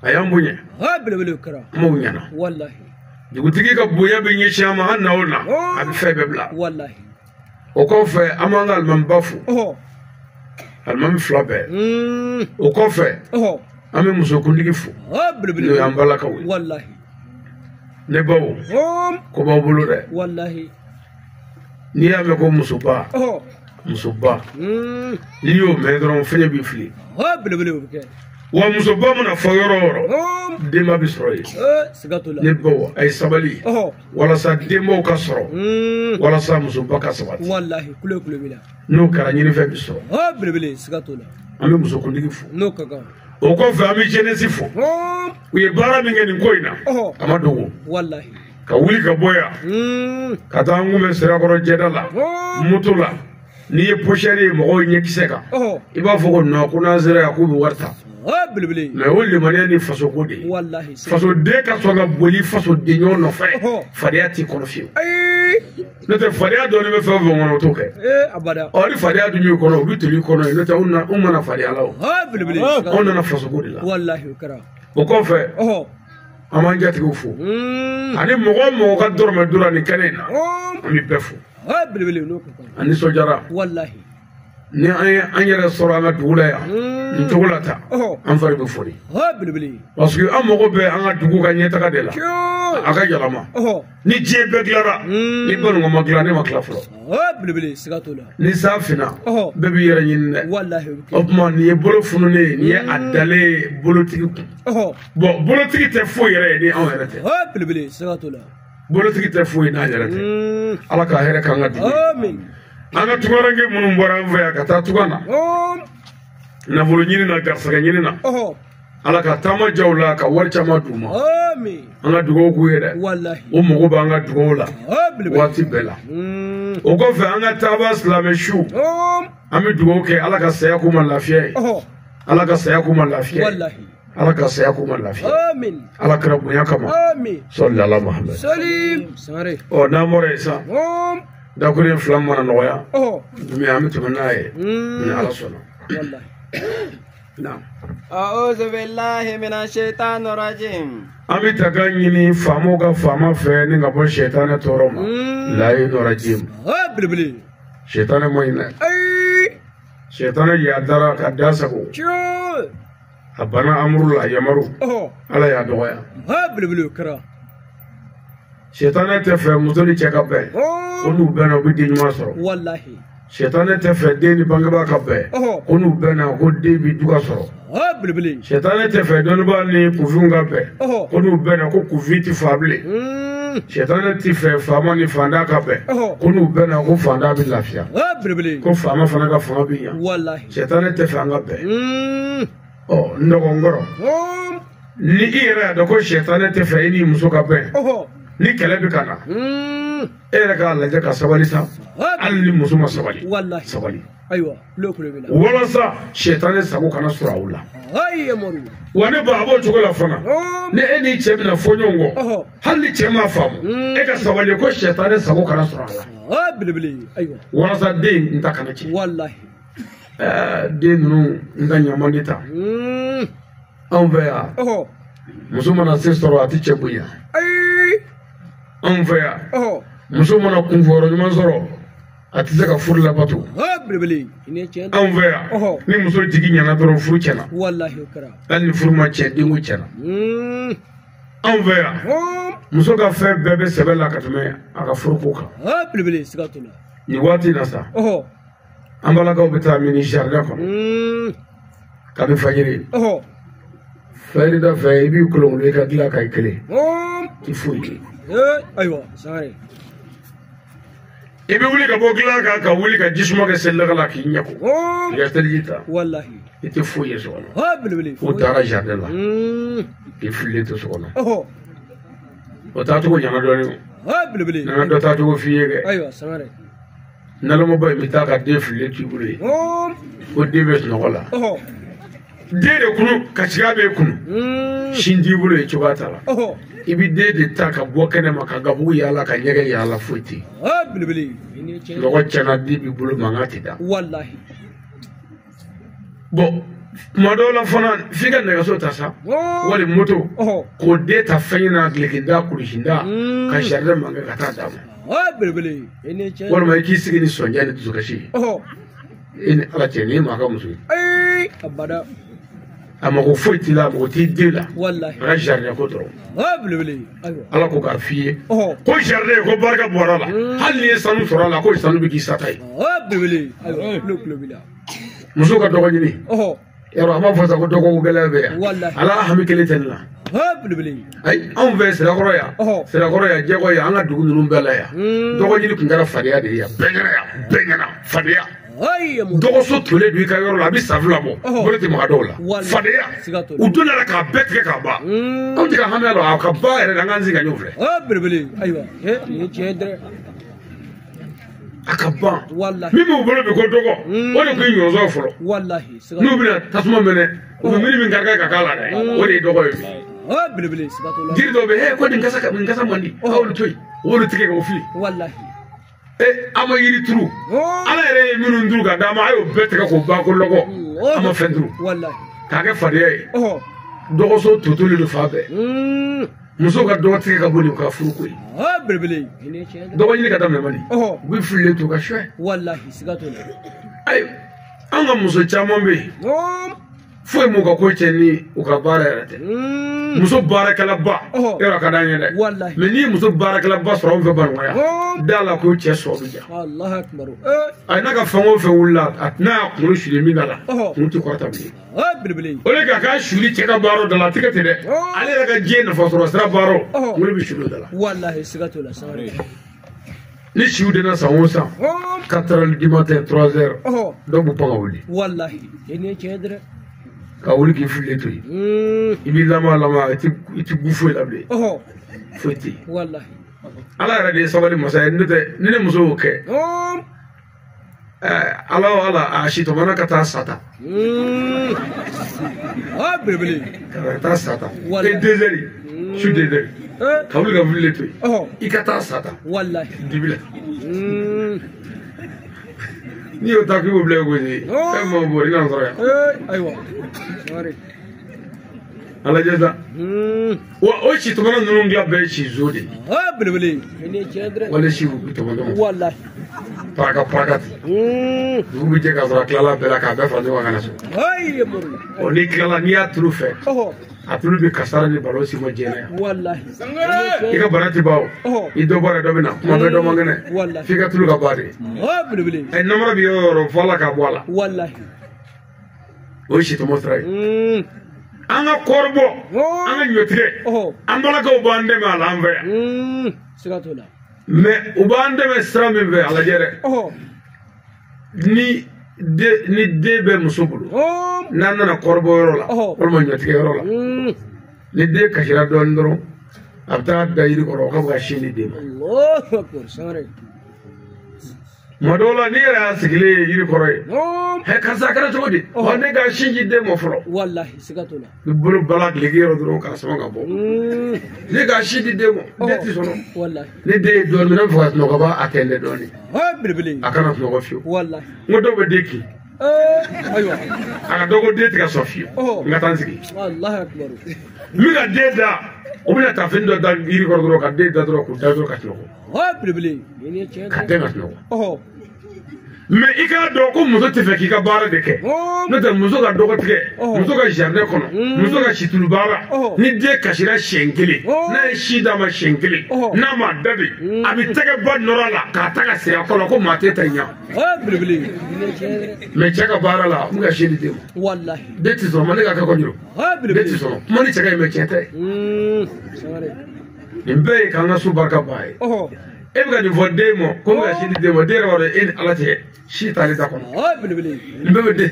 Speaker 5: A y'an bonya. Kumaw ɲɛna. Dugutigi ka bonya bɛ ɲɛsin an ma an na o na a bɛ fɛn bɛɛ bila. O kɔfɛ an b'an ka alimamiba fo. Alimami fila bɛɛ. O kɔfɛ an bɛ musokuntigi fo. N'o y'an balakaw ye. Ne baw ko b'aw bolo dɛ. N'i y'a mɛn ko musoba. Musoba. N'i y'o mɛn dɔrɔn fɛn b'i fili. Wa musoba mana fɔ yɔrɔ o yɔrɔ denba bɛ sɔrɔ yen. Ne baw a ye sabali walasa denbaw ka sɔrɔ walasa musoba ka sabati. N'o kɛra ɲinifɛn bɛ sɔrɔ. An bɛ musokuntigi fo. O kɔfɛ an bɛ jeunesse fo. U ye baara min kɛ nin ko in na a ma dogo. Ka wuli ka bɔ yan ka taa an kunbɛn Sirakɔrɔ jɛda la moto la n'i ye pochette ye mɔgɔw ɲɛkisɛ kan i b'a fɔ ko non ko n'an sera yan k'u bɛ wari ta. Mais o limaniya ni fasoko de ye. Fasoden ka sɔn ka boli fasoden ɲɔgɔn nɔfɛ fadenya t'i kɔnɔ fiyewu. N'o tɛ fadenya dɔɔnin bɛ fɛn o fɛn kɔnɔ o t'o kɛ. Ɔ ni fadenya dun b'i kɔnɔ o bɛ toli i kɔnɔ yen n'o tɛ anw mana fadenya la o. Anw nana fasoko de la. O kɔfɛ an b'an jatigiw fo. Ani mɔgɔ o mɔgɔ ka dɔrɔmɛ dora nin kɛnɛ in na an bɛ bɛɛ fo. An nisɔndiyara. Ni an ye an yɛrɛ sɔrɔ an ka dugu la yan nin cogo la tan an fari bɛ foni. Parce que an mago bɛ an ka dugu ka ɲɛtaga de la a ka yɛlɛma. Ni diɲɛ bɛɛ dilanra ni banunkɔ ma dilan ne ma tila fɔlɔ. Ni san finna bɛɛ b'i yɛrɛ ɲini dɛ. O tuma nin ye bolo fununen ye nin ye a dalen ye bolotigi kun. Bon bolotigi tɛ foyi yɛrɛ ye ni anw yɛrɛ tɛ. Bolotigi tɛ foyi n'an yɛrɛ tɛ. Ala ka hɛrɛ k'an ka dugu ye. An ka tunkaranke minnu bɔra an fɛ yan ka taa tunga na nafolo ɲini na garisɛgɛ ɲini na Ala ka taama jaw la ka wari caman d'u ma. An ka dugawu k'u ye dɛ. O mago b'an ka dugawu la waati bɛɛ la. O kɔfɛ an ka taaba silamɛ su an bɛ dugawu kɛ Ala ka saya k'u ma lafiya ye. Ala ka saya k'u ma lafiya ye. Ala ka saya k'u ma lafiya. Ala kɛra bonya kama. Sɔli ala Muhammed. Ɔ n'an bɔra yen sisan. Dakuruɲɛ fila mana nɔgɔya mais an bɛ tɛmɛ n'a ye ni Ala sɔnna. An bɛ taga ɲini faamaw ka faama fɛ ni ka bɔ sɛtanɛ tɔɔrɔ ma. Layi nɔrɔjim. Sɛtanɛ ma ɲi dɛ. Sɛtanɛ yadara ka da sago. A banna amuru la yamaru. Ala y'a dɔgɔya. Sɛtanɛ tɛ fɛ muso ni cɛ ka bɛn. Ko n'u bɛnna u bɛ den ɲuman sɔrɔ. Sɛtanɛ tɛ fɛ den ni bangebaa ka bɛn. Ko n'u bɛnna ko den bɛ duga sɔrɔ. Sɛtanɛ tɛ fɛ dɔnnibaa ni kunfinw ka bɛn. Ko n'u bɛnna ko kunfin tɛ fa bilen. Sɛtanɛ tɛ fɛ faama ni faantan ka bɛn. Ko n'u bɛnna ko faantan bɛ lafiya. Ko faama fana ka fanga bɛ ɲa. Sɛtanɛ tɛ fɛ an ka bɛn. Ɔ n dɔgɔ n kɔrɔ. Ni i yɛrɛ y'a dɔn ko sɛtanɛ tɛ fɛ i ni muso ka bɛn. Ni kɛlɛ bɛ ka na e yɛrɛ k'a lajɛ ka sabali sa hali ni muso ma sabali sabali walasa sɛtanɛ sago kana sɔrɔ aw la. Wa ne ba a b'o cogo la fana ni e ni cɛ bɛna fɔ ɲɔgɔn kɔ hali ni cɛ m'a faamu e ka sabali ko sɛtanɛ sago kana sɔrɔ a la walasa den n ta kana cɛ. Den ninnu n ta ɲaman de ta anw fɛ yan muso mana se sɔrɔ a tɛ cɛ bonya. Anw fɛ yan muso mana kunfɔyɔrɔ ɲuman sɔrɔ a tɛ se ka furu labato. Anw fɛ yan ni muso jigi ɲɛna dɔrɔn furu tiɲɛna. Hali ni furu ma tiɲɛ denko tiɲɛna. Anw fɛ yan muso ka fɛn bɛɛ bɛ sɛbɛ la ka tɛmɛ a ka furuko kan. Nin waati in na sa. An balakaw bɛ taa mini jardin kɔnɔ. Kabi fajiri. Fajiri da fɛ i b'i kolonkolon i ka dilan kan i kelen. Ti foyi kɛ.
Speaker 4: Ayiwa Sangare.
Speaker 5: I bɛ wuli ka bɔ dilan kan ka wuli ka jisuma kɛ selidaga la k'i ɲɛ ko. I ka seliji ta.
Speaker 4: Walahi.
Speaker 5: I tɛ foyi ye so kɔnɔ.
Speaker 4: Belebele.
Speaker 5: O taara jardin la. K'i fililen to so kɔnɔ. O taacogo ɲɛna dɔɔnin
Speaker 4: o. Belebele.
Speaker 5: N ka dɔ taacogo f'i ye kɛ.
Speaker 4: Ayiwa Sangare.
Speaker 5: Nalomaba in bɛ taa ka den fililen t'i bolo yen. Ko den bɛ sunɔgɔ la. Den de kunu kasiya bɛ kunu. Sin t'i bolo yen cogoya t'a la. I bɛ den de ta ka bɔ kɛnɛ ma ka gabugu yaala ka ɲɛgɛn yaala foyi tɛ yen.
Speaker 4: Belebele.
Speaker 5: Sunɔgɔ tiɲɛna den b'i bolo mankan tɛ da.
Speaker 4: Walahi.
Speaker 5: Bon tuma dɔw la fana f'i ka nɛgɛso ta sa. Wali moto. K'o den ta fɛn na dulokinda kulusinda ka jardin mankan ka taa d'a ma.
Speaker 4: Belebele.
Speaker 5: Walima i k'i sigi ni sɔnjɛ ni dusukasi ye. E ni Ala cɛ nin ye maa ka muso ye.
Speaker 4: Abada.
Speaker 5: A mago foyi t'i la, a mago t'i den la.
Speaker 4: Walahi.
Speaker 5: A ka jardin ko dɔrɔn.
Speaker 4: Belebele. Ayiwa.
Speaker 5: Ala ko k'a f'i ye. Ko jardin ko barika bɔra la. Hali n'i ye sanu sɔrɔ a la ko sanu bɛ k'i sata ye.
Speaker 4: Belebele. Ayiwa tulo tulo b'i la.
Speaker 5: Muso ka dɔgɔ ɲini. Yarɔ a b'a fɔ sa ko dɔgɔko gɛlɛya bɛ yan.
Speaker 4: Walahi.
Speaker 5: Ala hami kelen tɛ ne la.
Speaker 4: Belebele.
Speaker 5: Ayi anw fɛ Sirakɔrɔ yan. Sirakɔrɔ yan Jɛkɔ yan an ka dugu ninnu bɛɛ la yan. Dɔgɔ ɲini tun kɛra fadenya de ye yan. Bɛɛ ɲɛna yan bɛɛ ɲɛna fadenya. Dɔgɔso tolen don i ka yɔrɔ la a bɛ san 2 bɔ. Bolo tɛ maga dɔw la. Fadenya. U donna la k'a bɛɛ tigɛ k'a ban. Anw tɛ ka hami a la a ka ban yɛrɛ de an k'an sigi ka ɲɔgɔn filɛ.
Speaker 4: Belebele. Ayiwa nin ye tiɲɛ ye dɛ.
Speaker 5: A ka ban.
Speaker 4: Walahi.
Speaker 5: Min b'u bolo bi ko dɔgɔ. O de kun ye ɲɔnsɔn fɔlɔ.
Speaker 4: Walahi.
Speaker 5: N'u bɛna tasuma mɛnɛ u bɛ mini min kari ka k'a la dɛ. O de ye dɔgɔ ye bi.
Speaker 4: Belebele siga t'o la.
Speaker 5: Jiri dɔw bɛ yen ko nin kasa man di. A y'olu to yen. O y'olu tigɛ k'o fili.
Speaker 4: Walahi.
Speaker 5: An ma yiri turu. Ala yɛrɛ ye minnu turu ka d'a ma a y'o bɛɛ tigɛ k'o ban ko lɔgɔ. An ma fɛn turu.
Speaker 4: Walahi.
Speaker 5: K'a kɛ fadenya ye. Dɔgɔso totolen don fan bɛɛ. Muso ka dɔgɔ tigɛ ka bɔ nin ka furuko ye.
Speaker 4: Belebele.
Speaker 5: Dɔgɔ ɲini ka daminɛ man di. U bɛ fililen to ka suɲɛ.
Speaker 4: Walahi siga t'o la.
Speaker 5: Ayi an ka muso caman bɛ yen. Foyi m'u ka ko cɛ ni u ka baara yɛrɛ tɛ. Muso baarakɛlaba. Yɔrɔ a ka d'an ye dɛ.
Speaker 4: Walahi.
Speaker 5: Mɛ n'i ye muso baarakɛlaba sɔrɔ anw fɛ Bamakɔ yan. Da la ko cɛ sɔ bɛ ja.
Speaker 4: Alahu akibaru.
Speaker 5: Ayi n'a ka fɛn o fɛn wulila n'a y'a kunkolo suli min da la. Kun tɛ kɔrɔta bilen.
Speaker 4: Belebele.
Speaker 5: O de k'a ka suli cɛ ka baara da la a tɛ kɛ ten dɛ. Ale yɛrɛ ka diɲɛ nafa sɔrɔ sira baara. Kunkolo bɛ suli o da la.
Speaker 4: Walahi siga t'o la Sangare.
Speaker 5: Ni siw denna san o san. 4 heures du matin 3 heures. Dɔw b'u pan ka wuli.
Speaker 4: Walahi. I ni ye tiɲɛ ye dɛ.
Speaker 5: Ka wuli k'i fililen to yen. I b'i lama lama i ti gu foyi la bilen. Foyi tɛ yen.
Speaker 4: Walahi.
Speaker 5: Ala yɛrɛ de ye sabali masa ye n'o tɛ ni ne muso y'o kɛ. Ala o Ala a sitɔmana ka taa sa ta.
Speaker 4: Belebele.
Speaker 5: Ka taa sa ta. E 2 heures su 2 heures. Ka wuli ka fililen to yen. I ka taa sa ta.
Speaker 4: Walahi.
Speaker 5: Dibi la. N'i y'o ta k'i b'o bila i gosi fɛn m'o bɔ i n'a sɔrɔ yan.
Speaker 4: Ayiwa.
Speaker 5: A lajɛ sa. Wa o sitɔmɔnɔ ninnu dilan bɛɛ ye sizo de ye.
Speaker 4: Belebele.
Speaker 5: Wali si tɔmɔtɔmɔ.
Speaker 4: Walahi.
Speaker 5: Paraka paraka ten. Dugu bɛ jɛ k'a sɔrɔ a tilala bɛɛ la k'a bɛɛ fara ɲɔgɔn kan ka na so. Ɔ n'i tilala n'i y'a turu fɛ. A tulu bɛ kasara ni balo si ma jɛnɛ yan.
Speaker 4: Walahi.
Speaker 5: I ka bana ti ban o. I dɔ bɔra dɔ bɛ na kuma bɛɛ dɔ man kɛnɛ.
Speaker 4: Walahi.
Speaker 5: F'i ka tulu ka ban de.
Speaker 4: Belebele.
Speaker 5: Ɛ namara bɛ yɔrɔ o yɔrɔ fo Ala k'a bɔ a la.
Speaker 4: Walahi.
Speaker 5: O ye sitɔmɔ sira ye. An ka kɔɔri bɔ. An ka ɲɔtigɛ. An balakaw b'an dɛmɛ a la an fɛ yan.
Speaker 4: Siga t'o la.
Speaker 5: Mɛ u b'an dɛmɛ sira min fɛ a lajɛ dɛ. Ni den bɛ muso bolo. N'an nana kɔɔri bɔ yɔrɔ la. Walima ɲɔtigɛ yɔrɔ la. Ni den kasira dɔɔnin dɔrɔn a bɛ taa da yiri kɔrɔ o ka bɔ ka sin di den ma.
Speaker 4: Alahu akibaru Sangare.
Speaker 5: Tuma dɔw la n'i yɛrɛ y'a sigilen ye yiri kɔrɔ ye. Karisa a kɛra cogo di? Wa ne ka sin di den ma fɔlɔ.
Speaker 4: Walahi siga t'o la.
Speaker 5: I bolo bala duloki yɔrɔ dɔrɔn k'a sama ka bɔ. Ne ka sin di den ma den ti sɔrɔ.
Speaker 4: Walahi.
Speaker 5: Ni den ye dɔɔnin minɛ fɔ ka sunɔgɔ ba a tɛntɛn dɔɔnin.
Speaker 4: Belebele.
Speaker 5: A kana sunɔgɔ fiyewu.
Speaker 4: Walahi.
Speaker 5: N ko dɔw bɛ den kin.
Speaker 4: Ayiwa.
Speaker 5: A ka dɔgɔ den tɛ ka sɔn fiyewu. N ka taa n sigi.
Speaker 4: Alahu akibaru.
Speaker 5: N bɛ ka den da o bɛna taafini dɔ da yiri kɔrɔ dɔrɔn ka den da dɔrɔn k'o da dɔrɔn ka sunɔgɔ.
Speaker 4: Belebele.
Speaker 5: Ka den ka sunɔgɔ. Mais i k'a dɔn ko muso tɛ fɛ k'i ka baara de kɛ. N'o tɛ muso ka dɔgɔ tigɛ, muso ka jardin kɔnɔ, muso ka situlu baara, ni den kasira siɲɛ kelen, n'a ye si d'a ma siɲɛ kelen, n'a ma da de, a bɛ tɛgɛ ba nɔrɔ a la k'a ta ka segin a kɔ la ko maa tɛ ta ɲa. Mais cɛ ka baara la, n bɛ ka si di den ma.
Speaker 4: Walahi.
Speaker 5: Den tɛ sɔn, ma ne ka kɛ kɔni
Speaker 4: belebele.
Speaker 5: Den tɛ sɔn, kuma ni cɛ ka ɲi mais tiɲɛ tɛ. Nin bɛɛ ye k'an ka so barika ba ye. E bɛ ka nin fɔ den ma ko n bɛ ka si di den ma, den yɛrɛ b'a dɔn e ni Ala cɛ si t'ale da kɔnɔ.
Speaker 4: Belebele.
Speaker 5: N bɛɛ bɛ den,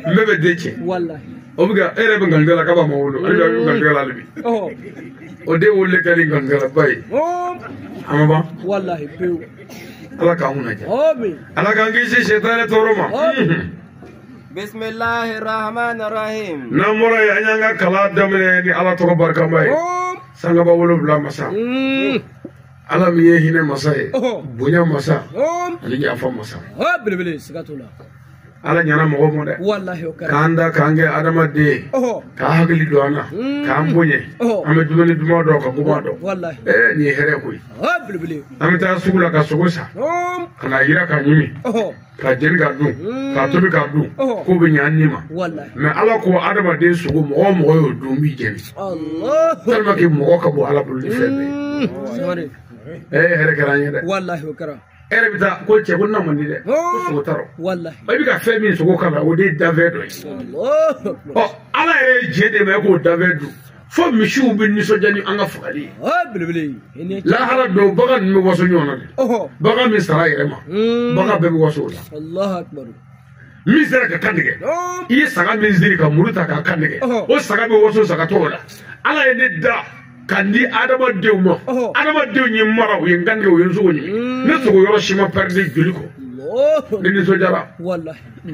Speaker 5: n bɛɛ bɛ den tiɲɛ.
Speaker 4: Walahi.
Speaker 5: O bɛ ka e yɛrɛ bɛ nkalon la k'a b'a ma wolo, ale bɛ nkalon la hali bi. O den wololen kɛlen nkalontigɛlaba ye. A ma ban.
Speaker 4: Walahi pewu.
Speaker 5: Ala k'an kunna diya. Ala k'an kisi sɛtanɛ tɔɔrɔ ma.
Speaker 6: Bismillahi rahmani rahim.
Speaker 5: N'an bɔra yen, an y'an ka kalan daminɛ ni Ala tɔgɔ barikama ye. Sankaba 7 masa. Ala min ye hinɛ masa ye, bonya masa, ani yafa masa.
Speaker 4: Belebele, siga t'o la.
Speaker 5: Ala ɲana mɔgɔ ma dɛ.
Speaker 4: Walahi o kɛra.
Speaker 5: K'an da k'an kɛ adamaden ye, k'an hakili don an na, k'an bonya. An bɛ dumuni duman dɔn ka kuma dɔn.
Speaker 4: Walahi.
Speaker 5: Nin ye hɛrɛ koyi.
Speaker 4: Belebele.
Speaker 5: An bɛ taa sugu la ka sogo san, ka na yira ka ɲimi, ka jeni ka dun, ka tobi ka dun, k'o bɛ ɲɛ an ni ma.
Speaker 4: Walahi.
Speaker 5: Mais Ala ko adamaden sogo mɔgɔ o mɔgɔ y'o dun b'i jeni. Tellement que mɔgɔ ka bon Ala bolo ni fɛn bɛɛ ye. Hɛrɛ kɛra an ye dɛ.
Speaker 4: Walahi o kɛra.
Speaker 5: E yɛrɛ bɛ taa ko cɛ ko na man di dɛ, ko sogo t'a rɔ.
Speaker 4: Walahi.
Speaker 5: I bɛ ka fɛn min sogo k'a la, o de ye danfɛn dɔ ye. Ɔ Ala yɛrɛ ye jɛ de ma e k'o danfɛn dun. Fo misiw bɛ nisɔndiya ni an ka fagali ye.
Speaker 4: Belebele.
Speaker 5: Lahara don bagan ninnu bɛ waso ɲɔgɔn na dɛ. Bagan min sara a yɛrɛ ma, bagan bɛɛ bɛ waso o la.
Speaker 4: Allahu akbar.
Speaker 5: Min sera ka kan tigɛ, i ye saga min siri ka muru ta k'a kan tigɛ, o saga bɛ waso sagatɔw la. Ala ye ne da ka di adamadenw ma, adamadenw ye n mara, u ye n kan tigɛ, u ye n sogo ɲimi. Ne sogo yɔrɔ si ma pɛrɛdi joli kɔ. Ne nisɔndiyara.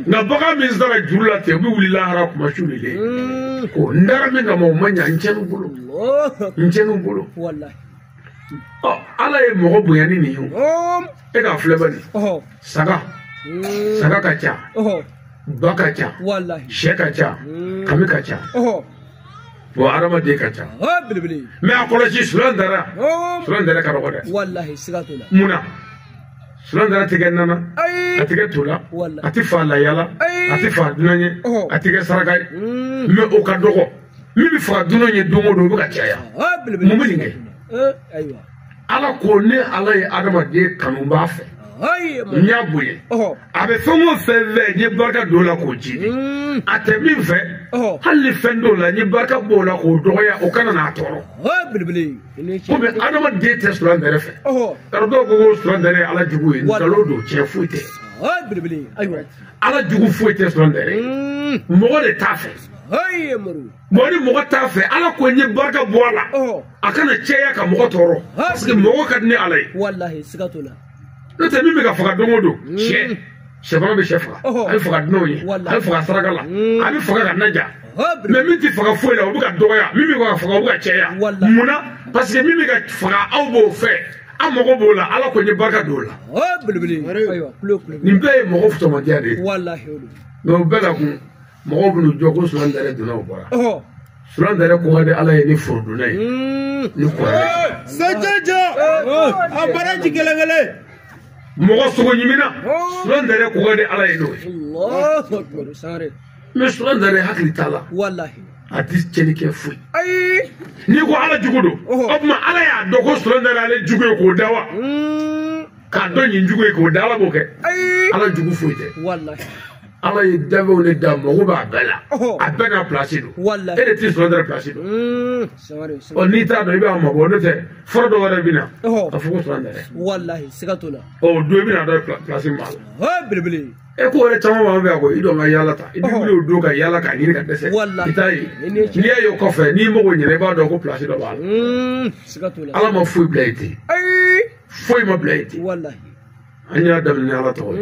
Speaker 5: Nka bagan min sara juru la ten, u bɛ wuli lahara kuma su de le. Ko n dara min kama o ma ɲa, n tiɲɛn'u bolo. N tiɲɛn'u bolo. Ɔ Ala ye mɔgɔ bonya ni nin ye o. E k'a filɛ bani. Saga. Saga ka ca. Ba ka ca. Sɛ ka ca. Kami ka ca. Bon adamaden ka ca. Mais a kɔlɔsi sulan dara. Sulan dara ka dɔgɔ dɛ.
Speaker 4: Walahi siga t'o la.
Speaker 5: Mun na? Sulan dara tɛ kɛ nana, a tɛ kɛ to la, a tɛ fa layala, a tɛ fa dunan ye, a tɛ kɛ saraka ye. Mais o ka dɔgɔ. Min bɛ faga dunan ye don o don, o bɛ ka caya. Mun bɛ nin kɛ? Ala ko ne Ala ye adamaden kanu n b'a fɛ. N y'a bonya. A bɛ fɛn o fɛn fɛ, n ye barika don o la k'o ji de. A tɛ min fɛ, hali ni fɛn dɔw la, n ye barika b'o la k'o dɔgɔya, o kana n'a tɔɔrɔ. Komi adamaden tɛ sulan dɛrɛ fɛ. Yarɔ dɔw ko ko sulan dɛrɛ ye Ala jugu ye, nkalon don, tiɲɛ foyi tɛ. Ala jugu foyi tɛ sulan dɛrɛ ye. Mɔgɔ de t'a fɛ. Bon ni mɔgɔ t'a fɛ, Ala ko n ye barika bɔ a la, a kana caya ka mɔgɔ tɔɔrɔ. Parce que mɔgɔ ka di ne Ala ye.
Speaker 4: Walahi siga t'o la.
Speaker 5: N'o tɛ min bɛ ka faga don o don, sɛ, sɛfana bɛ sɛ faga, a bɛ faga dunanw ye, a bɛ faga saraka la, a bɛ faga ka naja. Mais min tɛ faga foyi la, o bɛ ka dɔgɔya, min bɛ ka faga o bɛ ka caya. Mun na? Parce que min bɛ ka faga aw b'o fɛ, aw mago b'o la, Ala ko n ye barika don o la. Nin bɛɛ ye mɔgɔ fusamajiya de ye. Mais o bɛɛ la kun, mɔgɔw bɛ n'u jɔ ko sulan dɛrɛ donna o bɔra. Sulan dɛrɛ ko ka di Ala ye ni forodonna ye, ni kuranɛ ye.
Speaker 7: Sɛjɛjɛ, a baraji kelen kelen.
Speaker 5: Mɔgɔ sogo ɲimina, sulan dɛrɛ ko ka di Ala ye n'o ye. Mais sulan dɛrɛ hakili t'a la. A tɛ tiɲɛni kɛ foyi. N'i ko Ala jugu don, o tuma Ala y'a dɔn ko sulan dɛrɛ ale jugu ye k'o da wa? K'a dɔn nin jugu ye k'o da, Ala b'o kɛ. Ala jugu foyi tɛ. Ala ye danfɛnw de da, mago b'a bɛɛ la. A bɛɛ n'a place don. E de t'i sulan dɛrɛ place don. Ɔ n'i t'a dɔn i b'a mabɔ, n'o tɛ fura dɔ wɛrɛ bɛ na. Ka fɔ ko sulan dɛrɛ.
Speaker 4: Walahi siga t'o la.
Speaker 5: Ɔ o don i bɛna dɔn place min b'a la.
Speaker 4: Belebele.
Speaker 5: E ko yɛrɛ caman b'an fɛ yan koyi, i dɔn ka yaala ta. I bɛ wuli o don ka yaala k'a ɲini ka dɛsɛ. I t'a ye. N'i y'a ye o kɔfɛ, n'i mago ɲɛna i b'a dɔn ko place dɔ b'a la.
Speaker 4: Siga t'o la.
Speaker 5: Ala ma foyi bila yen ten. Foyi ma bila yen ten.
Speaker 4: Walahi.
Speaker 5: An y'a daminɛ ni Ala tɔgɔ ye.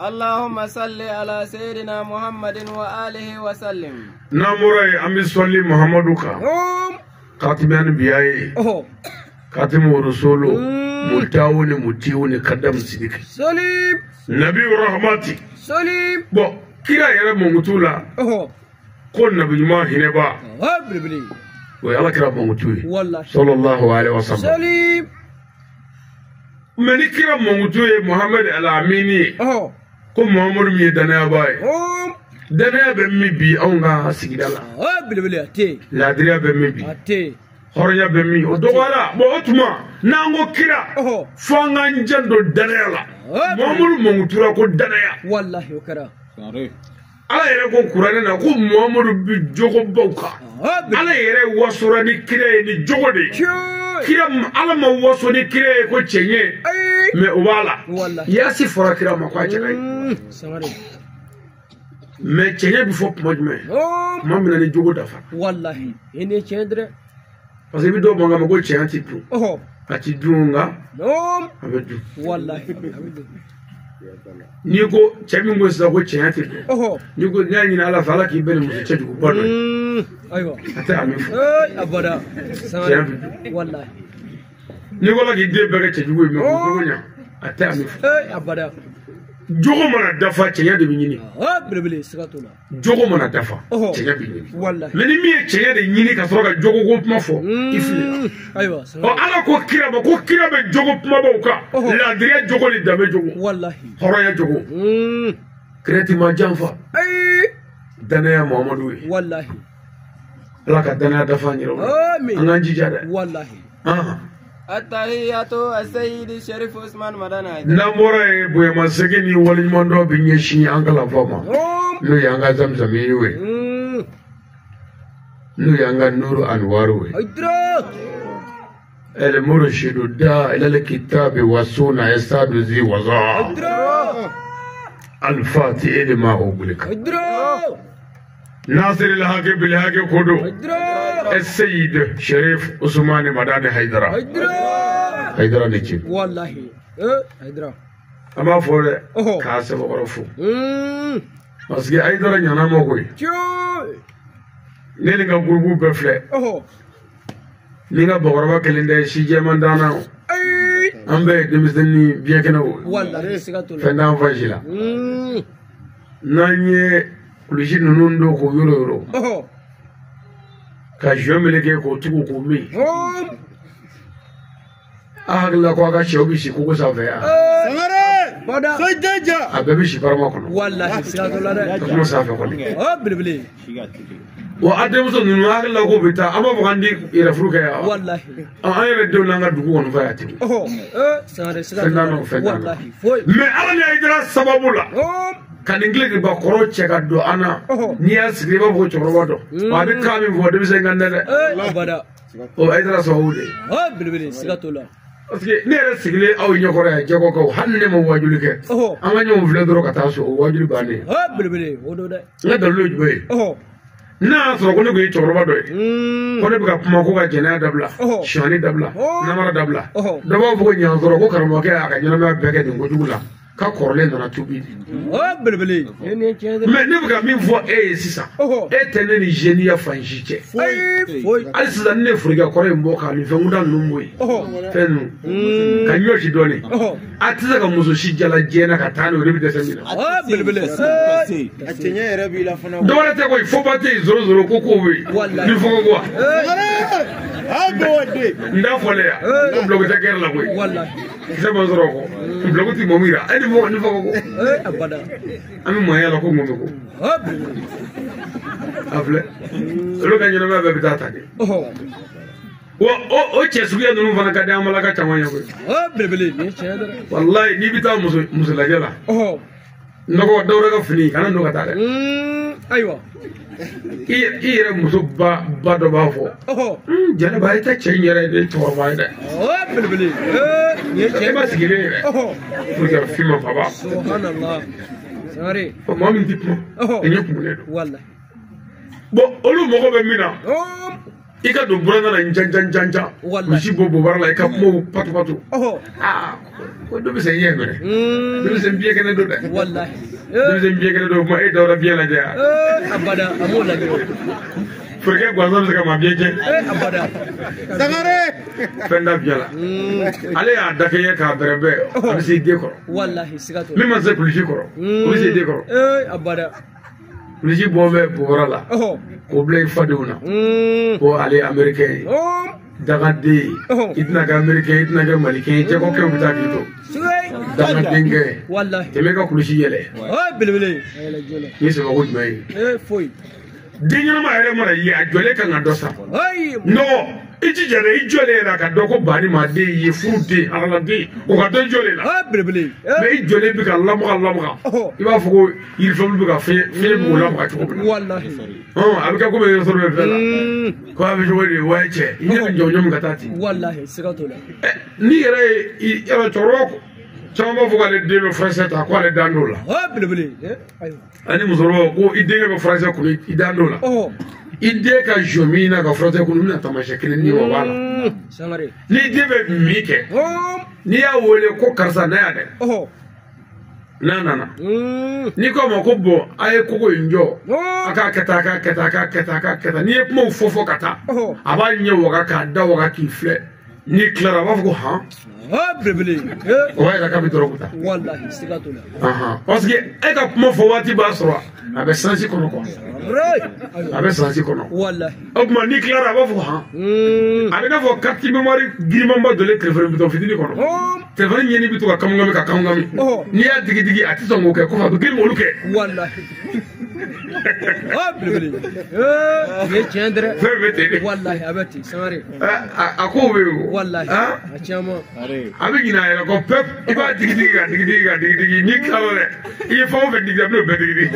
Speaker 6: Allahumma salli ala sayyidina Muhammadin wa alihi wa sallim.
Speaker 5: N'an bɔra yen, an bɛ sɔli Muhamadu kan. Katimiya ni biya ye. Katimu Rasulu, mutawu ni mutiwu ni kadamu sidiki.
Speaker 4: Salim.
Speaker 5: Nabi rahmati.
Speaker 4: Salim.
Speaker 5: Bon, kira yɛrɛ mankutu la. Ko nabi ɲuman hinɛba. O ye Ala kira mankutu ye.
Speaker 4: Walahi.
Speaker 5: Sallallahu alaihi wa sallam.
Speaker 4: Salim.
Speaker 5: Mais ni kira mankutu ye Muhammed Alamini ye. Ko Muhamadu min ye danayabaa ye. Danaya bɛ min bi anw ka sigida la.
Speaker 4: Belebele a tɛ yen.
Speaker 5: Laadiriya bɛ min bi.
Speaker 4: A tɛ yen.
Speaker 5: Hɔrɔnya bɛ min o dɔgɔyara. Bon o tuma n'an ko kira. Fo an k'an janto danaya la. Muhamadu mankutura ko danaya.
Speaker 4: Walahi o kɛra.
Speaker 5: Ala yɛrɛ ko kuranɛ na ko Muhamadu bi jogobaw kan. Ala yɛrɛ wasora ni kira ye ni jogo de ye. Kira Ala ma waso ni kira ye ko cɛɲɛ. Mais o b'a la. Yaasi fɔra kira ma ko a cɛ ka ɲi. Mais cɛɲɛ bɛ fɔ kuma jumɛn? Kuma min na ni jogo dafa.
Speaker 4: Walahi i ni tiɲɛ dɛ.
Speaker 5: Parce que i bɛ dɔw mankan mɛn ko cɛɲɛ ti dun. A ti dun nka a bɛ dun.
Speaker 4: Walahi a bɛ dun.
Speaker 5: N'i ko cɛ min ko sisan ko cɛɲɛ ti dun. N'i ko n'i y'a ɲini Ala fɛ Ala k'i bɛn ni muso cɛjuguba dɔ ye.
Speaker 4: Ayiwa.
Speaker 5: A tɛ a min fɔ.
Speaker 4: A bada.
Speaker 5: Cɛɲɛ bɛ dun.
Speaker 4: Walahi.
Speaker 5: N'i ko Ala k'i den bɛɛ kɛ cɛjugu ye mais k'o jogo ɲa a tɛ a min fɔ.
Speaker 4: A bada.
Speaker 5: Jogo mana dafa cɛɲɛ de bɛ ɲini.
Speaker 4: Belebele siga t'o la.
Speaker 5: Jogo mana dafa cɛɲɛ bɛ ɲini.
Speaker 4: Walahi.
Speaker 5: Mais ni min ye cɛɲɛ de ɲini ka sɔrɔ ka jogo ko kuma fɔ i filila.
Speaker 4: Ayiwa.
Speaker 5: Ɔ Ala ko kira ma ko kira bɛ jogo kumabaw kan. Laadiriya jogo ni danbe jogo.
Speaker 4: Walahi.
Speaker 5: Hɔrɔnya jogo. Kira ti maa janfa. Danaya Muhamadu ye.
Speaker 4: Walahi.
Speaker 5: Ala ka danaya dafa an yɛrɛw la.
Speaker 4: Amin.
Speaker 5: An k'an jija dɛ.
Speaker 4: Walahi.
Speaker 6: Attahiyatu Asayidi Sharif Usman Madani.
Speaker 5: N'an bɔra yen bonyamasegin ni waleɲumandɔn bɛ ɲɛsin an kalanfa ma. N'o y'an ka zamzami ye n'o y'an ka nuru anwaru ye. El murshidu da ila kitabi wa sunna yasadu zi waza. Al-Fatihi lima ughliqa. Nasir al-Haqi bil Haqi kudu. السيد شريف عثمان مداني حيدرا. حيدرا نيجي.
Speaker 4: والله. حيدرا.
Speaker 5: أما فور كاسب غرفو. بس كي حيدرا يانا ما كوي. نيلنا غربو بفلة. نينا بغربا كليندا شيء من دانا. أم بيد نمسني بيكنا.
Speaker 4: والله.
Speaker 5: فنان فاشلا. ناني كل نونو كو يورو يورو. Ka jɔ meleke k'o tugu k'o min. A hakili la ko a ka sɛw bɛ si kogo sanfɛ yan.
Speaker 7: Sangare! Sojaja!
Speaker 5: A bɛɛ bɛ si barama kɔnɔ.
Speaker 4: Walahi siga t'o la dɛ.
Speaker 5: Tasuma sanfɛ kɔni.
Speaker 4: Belebele.
Speaker 5: Wa a denmuso ninnu a hakili la k'o bɛ taa an b'a fɔ k'an di yɛrɛfuru kɛ yan.
Speaker 4: Walahi.
Speaker 5: An yɛrɛ denw n'an ka dugu kɔnɔ fɛ yan ten.
Speaker 4: Sangare siga
Speaker 5: t'o la. Fɛn t'an nɔ.
Speaker 4: Walahi foyi.
Speaker 5: Mais Ala ni Hayidara sababu la. Ka nin kilekiba kɔrɔ cɛ ka don an na n'i y'a sigi i b'a fɔ ko cɛkɔrɔba dɔn wa a bɛ kan min fɔ denmisɛn kan dɛ. O Hayidara sababu de ye.
Speaker 4: Belebele siga t'o la.
Speaker 5: Parce que ne yɛrɛ sigilen aw ɲɛkɔrɔ yan Jɛgɔkaw hali ne ma wajuli kɛ. An ka ɲɔgɔn filɛ dɔrɔn ka taa so o wajuli bannen.
Speaker 4: Belebele o don dɛ.
Speaker 5: N ka dalilu ye jumɛn ye. N'a y'a sɔrɔ ko ne kun ye cɛkɔrɔba dɔ ye. Ko ne bɛ ka kuma ko ka jɛnɛya dabila. Sonyani dabila. Namara dabila. Dɔ b'a fɔ ko ɲansɔrɔ ko karamɔgɔkɛ y'a ka ɲɛnamaya bɛɛ kɛ nin kojugu la. Ka kɔrɔlen nana tubi.
Speaker 4: Belebele.
Speaker 5: Mais ne bɛ ka min fɔ e ye sisan. E tɛ ne ni zeniya fan si cɛ. Hali sisan ne forokɛ kɔrɔ in bɔ k'a ni fɛnkuda ninnu bɔ yen. Fɛn ninnu. Ka ɲɔ si dɔɔnin. A tɛ se ka muso si jala diɲɛ na ka taa n'o ye o de bɛ dɛsɛ min na.
Speaker 4: Belebele.
Speaker 7: A cɛɲɛ yɛrɛ b'i la fana.
Speaker 5: Dɔwɛrɛ tɛ koyi fɔba tɛ yen zoro zoro ko kow bɛ yen. Ni fɔko ko wa. N t'a fɔ ne yan. Ko bulɔku tɛ gɛrɛ la koyi. Kisɛ ma sɔrɔ o kɔ. Bulɔku ti mɔmu yira. E ni fɔ ni fɔko ko. An bɛ mɔnya la ko ŋɔmi ko. A filɛ. Olu ka ɲɛnamaya bɛɛ bɛ taa ta de. Wa o cɛ suguya ninnu fana ka di an balaka caman ye koyi.
Speaker 4: Belebele nin ye tiɲɛ dɛ.
Speaker 5: Walayi n'i bɛ taa muso lajɛ la. Nɔgɔ dɔwɛrɛ ka fini kana n'o ka taa dɛ.
Speaker 4: Ayiwa.
Speaker 5: I yɛrɛ muso ba dɔ b'a fɔ. Jɛnɛba i tɛ cɛ in yɛrɛ ye cɛkɔrɔba ye dɛ.
Speaker 4: Belebele. Nin ye tiɲɛ.
Speaker 5: E ma sigilen yɛrɛ. Pour que fin ma baba.
Speaker 4: Subhanallah. Sangare.
Speaker 5: Maa min ti kuma. I ɲɛ kumunen don.
Speaker 4: Walahi.
Speaker 5: Bon olu mago bɛ min na. I ka don buran na jan jan jan jan. Misi bɔ bobara la i ka kumaw patu patu. Aa ko dɔ bɛ se i ɲɛ minɛ. Dɔ bɛ se biɲɛ kɛnɛ don dɛ.
Speaker 4: Walahi.
Speaker 5: Dɔ bɛ se biɲɛ kɛnɛ don kuma e dawura biɲɛ lajɛ yan.
Speaker 4: Abada a m'o lajɛ.
Speaker 5: Forokɛ gansan bɛ se ka maa biɲɛ jɛ.
Speaker 4: Abada.
Speaker 7: Sangare.
Speaker 5: Fɛn da biɲɛ la. Ale y'a da kɛ ɲɛ k'a bɛrɛbɛn a bɛ se i den kɔrɔ.
Speaker 4: Walahi siga t'o la.
Speaker 5: Min ma se kulisi kɔrɔ. O bɛ se i den kɔrɔ.
Speaker 4: Abada.
Speaker 5: Kulisi bɔ bɛ bobara la. K'o bila i fadenw na. Ko ale ye américain ye. Dangaden ye i tɛna kɛ américain i tɛna kɛ malikɛ ye jɛgɔkɛw bɛ taa k'i to dangadenkɛ tɛmɛ ka kulusi yɛlɛ ni sababu jumɛn ye den ɲɛnama yɛrɛ mana ye a jɔlen kan ka dɔ san nɔgɔ i jija dɛ i jɔlen yɛrɛ a ka dɔn ko baani maa den ye furu den halaladen o ka dɔn jɔlen la mɛ i jɔlen bɛ ka lamaga lamaga i b'a fɔ ko yirifɛnw bɛ ka fiɲɛ b'o lamaga cogo min na a bɛ kɛ komi yɔrɔ sɔrɔ bɛ fɛn la ko a bɛ cogo di wa cɛ i ɲɛ bɛ jɔn jɔn ka taa ten n'i yɛrɛ ye yɔrɔ cɛkɔrɔba caman b'a fɔ k'ale den bɛ furancɛ ta k'ale dan t'o la ani musokɔrɔba ko i denkɛ bɛ furancɛ kunu i dan t'o la i den ka jɔ min na ka furancɛ kunu i bɛna taamasiyɛn kelen di o b'a la n'i den bɛ min kɛ n'i y'a wele ko karisa na yan dɛ n'a nana n'i ko a ma ko bɔn a ye koko in jɔ a k'a kɛ tan a k'a kɛ tan a k'a kɛ tan a k'a kɛ tan n'i ye kumaw fɔ fɔ ka taa a b'a ɲɛ waga k'a da waga k'i filɛ n'i tilara a b'a fɔ ko han o b'a yira k'a bɛ dɔrɔgu ta parce que e ka kuma fɔ waati b'a sɔrɔ a bɛ sansi kɔnɔ quoi a bɛ sansi kɔnɔ o tuma n'i tilara a b'a fɔ han a bɛ n'a fɔ carte mémoire girimanba donnen téléphone bitɔn fitinin kɔnɔ téléphone ɲɛni bɛ to ka kamukami ka kamukami n'i y'a digi digi a tɛ sɔn k'o kɛ kɔfɛ a bɛ girin k'olu kɛ fɛn bɛ ten de a kow bɛ yen o a bɛ ɲinɛ a yɛrɛ kɔ pep i b'a digi digi ka digi digi ka digi digi n'i tilara dɛ i ye fɛn o fɛn digi a bɛn'o bɛɛ digi digi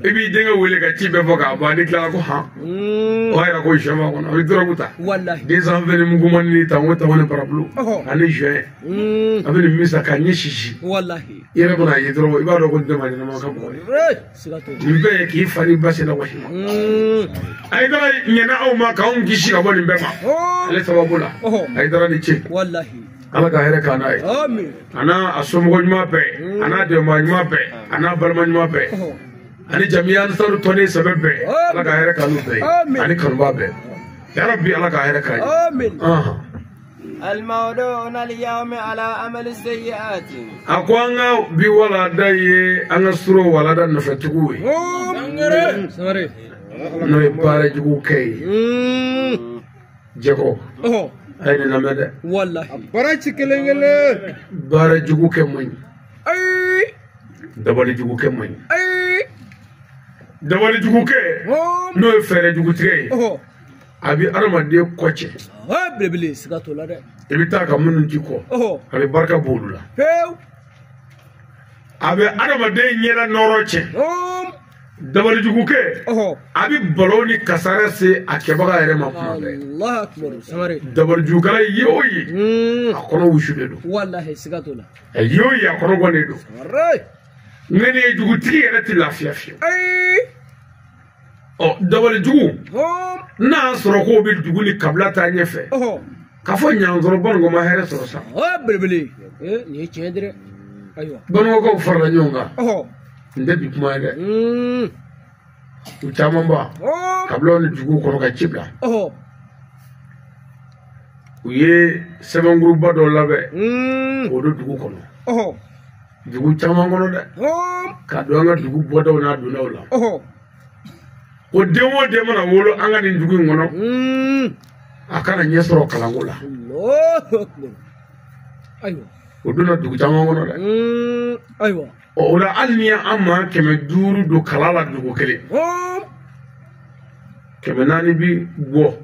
Speaker 5: i b'i denkɛ wele ka ci bɛɛ fɔ k'a ban n'i tilara ko han o b'a yira ko zɛn b'a kɔnɔ a bɛ dɔrɔgu ta 220 mugumani ni tango tango ni parapulu ani zɛn a bɛ nin min san k'a ɲɛ sisi i yɛrɛ bɛna ye dɔrɔn i b'a dɔn ko nin tɛ maa ɲɛnama ka mɔgɔ ye nin bɛɛ ye k'i fa ni ba sen lawasi ma Hayidara ɲɛna aw ma k'anw kisi ka bɔ nin bɛɛ ma ale sababu la Hayidara ni ce ala ka hɛrɛ k'an n'a ye a n'a a somɔgɔ ɲuman bɛɛ a n'a dɛmɛbaa ɲuman bɛɛ a n'a balima ɲuman bɛɛ ani jamiya ansaru tɔnden sɛbɛ bɛɛ ala ka hɛrɛ k'an n'u bɛɛ ye ani kanubaa bɛɛ yarabi ala ka hɛrɛ k'an ye.
Speaker 6: الموضوعنا اليوم على عمل السيئات.
Speaker 5: A ko an ka bi walada ye an ka suro walada nɔfɛtigiw ye. N'o ye baara jugu kɛ ye. Jɛkɔ. A ye nin lamɛn dɛ.
Speaker 7: Baara ci kelen kelen.
Speaker 5: Baara jugu kɛ man ɲi. Dabali jugu kɛ man ɲi. Dabali jugu kɛ n'o ye fɛɛrɛ jugu tigɛ ye. A bɛ adamaden kɔ cɛ. I bɛ taa ka minnu ji kɔ a bɛ barika bɔ olu la. A bɛ adamaden ɲɛda nɔrɔ cɛ. Dabalijugukɛ a bɛ balo ni kasara se a kɛbaga yɛrɛ ma kuma bɛɛ. Dabalijugukɛla ye o ye a kɔnɔ wusulen don. A ye o ye a kɔnɔ gɔnnen don. Ŋaniya jugutigi yɛrɛ tɛ lafiya fiyewu. Ɔ dabalijugu n'a y'a sɔrɔ k'o bɛ dugu ni kabila taa ɲɛfɛ k'a fɔ ɲansɔrɔ Banikɔ ma hɛrɛ sɔrɔ sa. Banikɔkaw farala ɲɔgɔn kan nin tɛ bi kuma ye dɛ. U caman ba kabilaw ni duguw kɔnɔ ka ci bila. U ye sɛbɛnkuruba dɔ labɛn k'o don dugu kɔnɔ. Dugu caman kɔnɔ dɛ. Ka don an ka dugu bɔdaw n'a dondaw la. O den o den mana wolo an ka nin dugu in kɔnɔ a kana ɲɛ sɔrɔ kalanko la. O donna dugu caman kɔnɔ dɛ. O la hali ni an maa 500 don kalan la dugu kelen 400 bi bɔ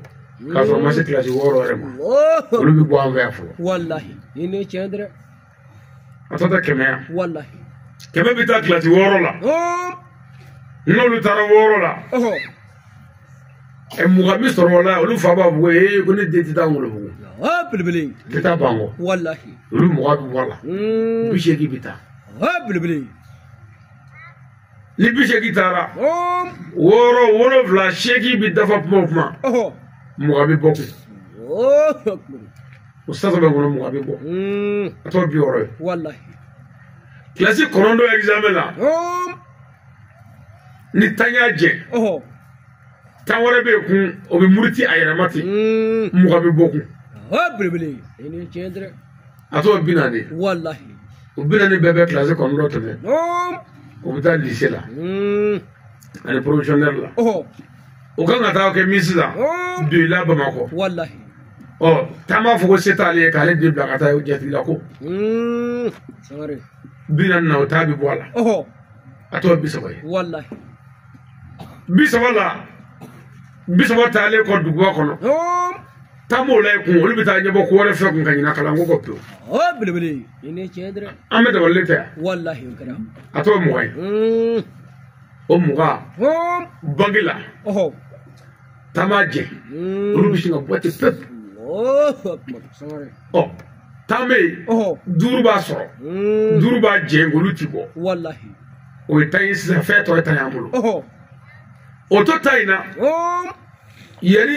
Speaker 5: k'a sɔrɔ ma se kilasi 6 yɛrɛ ma olu bi bɔ an fɛ yan fɔlɔ. A tɔ tɛ 100 yan. 100 bɛ taa kilasi 6 la. N'olu taara 6 la 20 bi sɔrɔ o la olu fa b'a fɔ ee ko ne den tɛ taa Ngolobugu tɛ taa Bankɔ olu 20 bi bɔ a la 80 bi taa ni 80 taara 6 7 8 bi dafa kuma o kuma 20 bi bɔ kun o sasa bɛ kɔnɔ 20 bi bɔ a tɔ 60 ye kilasi 9 examen la ni tan y'a jɛ tan wɛrɛ bɛ yen kun o bɛ muruti a yɛrɛ ma ten 20 bɛ bɔ kun a t'o 40 o 40 bɛɛ bɛ kilasi 9 tɛmɛ o bɛ taa lycée la ani professionnel la o O kan ka taa kɛ min sisan Doyila Bamakɔ.
Speaker 4: Walahi.
Speaker 5: Ɔ taa b'a fɔ ko se t'ale ye k'ale den bila ka taa jatigila ko.
Speaker 4: Sangare.
Speaker 5: 40 na o t'a bi bɔ a la. A tɔ ye 30 ye.
Speaker 4: Walahi.
Speaker 5: 30 la 30 taalen kɔ duguba kɔnɔ. Taa m'o la yen kun olu bɛ taa ɲɛbɔ ko wɛrɛ fɛ kun ka ɲina kalanko kɔ pewu.
Speaker 4: Belebele. I ni tiɲɛ dɛ.
Speaker 5: An bɛ dabalilen tɛ yan.
Speaker 4: Walahi o kɛra.
Speaker 5: A tɔ ye 20 ye. O 20. Banque la. Taa m'a jɛ. Olu bɛ sin ka bɔ ten pewu. Ɔ taa bɛ yen. 5 b'a sɔrɔ. 5 b'a jɛ olu ti bɔ.
Speaker 4: Walahi.
Speaker 5: O ye 10 ye sisan fɛn tɔ ye 10 y'an bolo. O to 10 in na. Yanni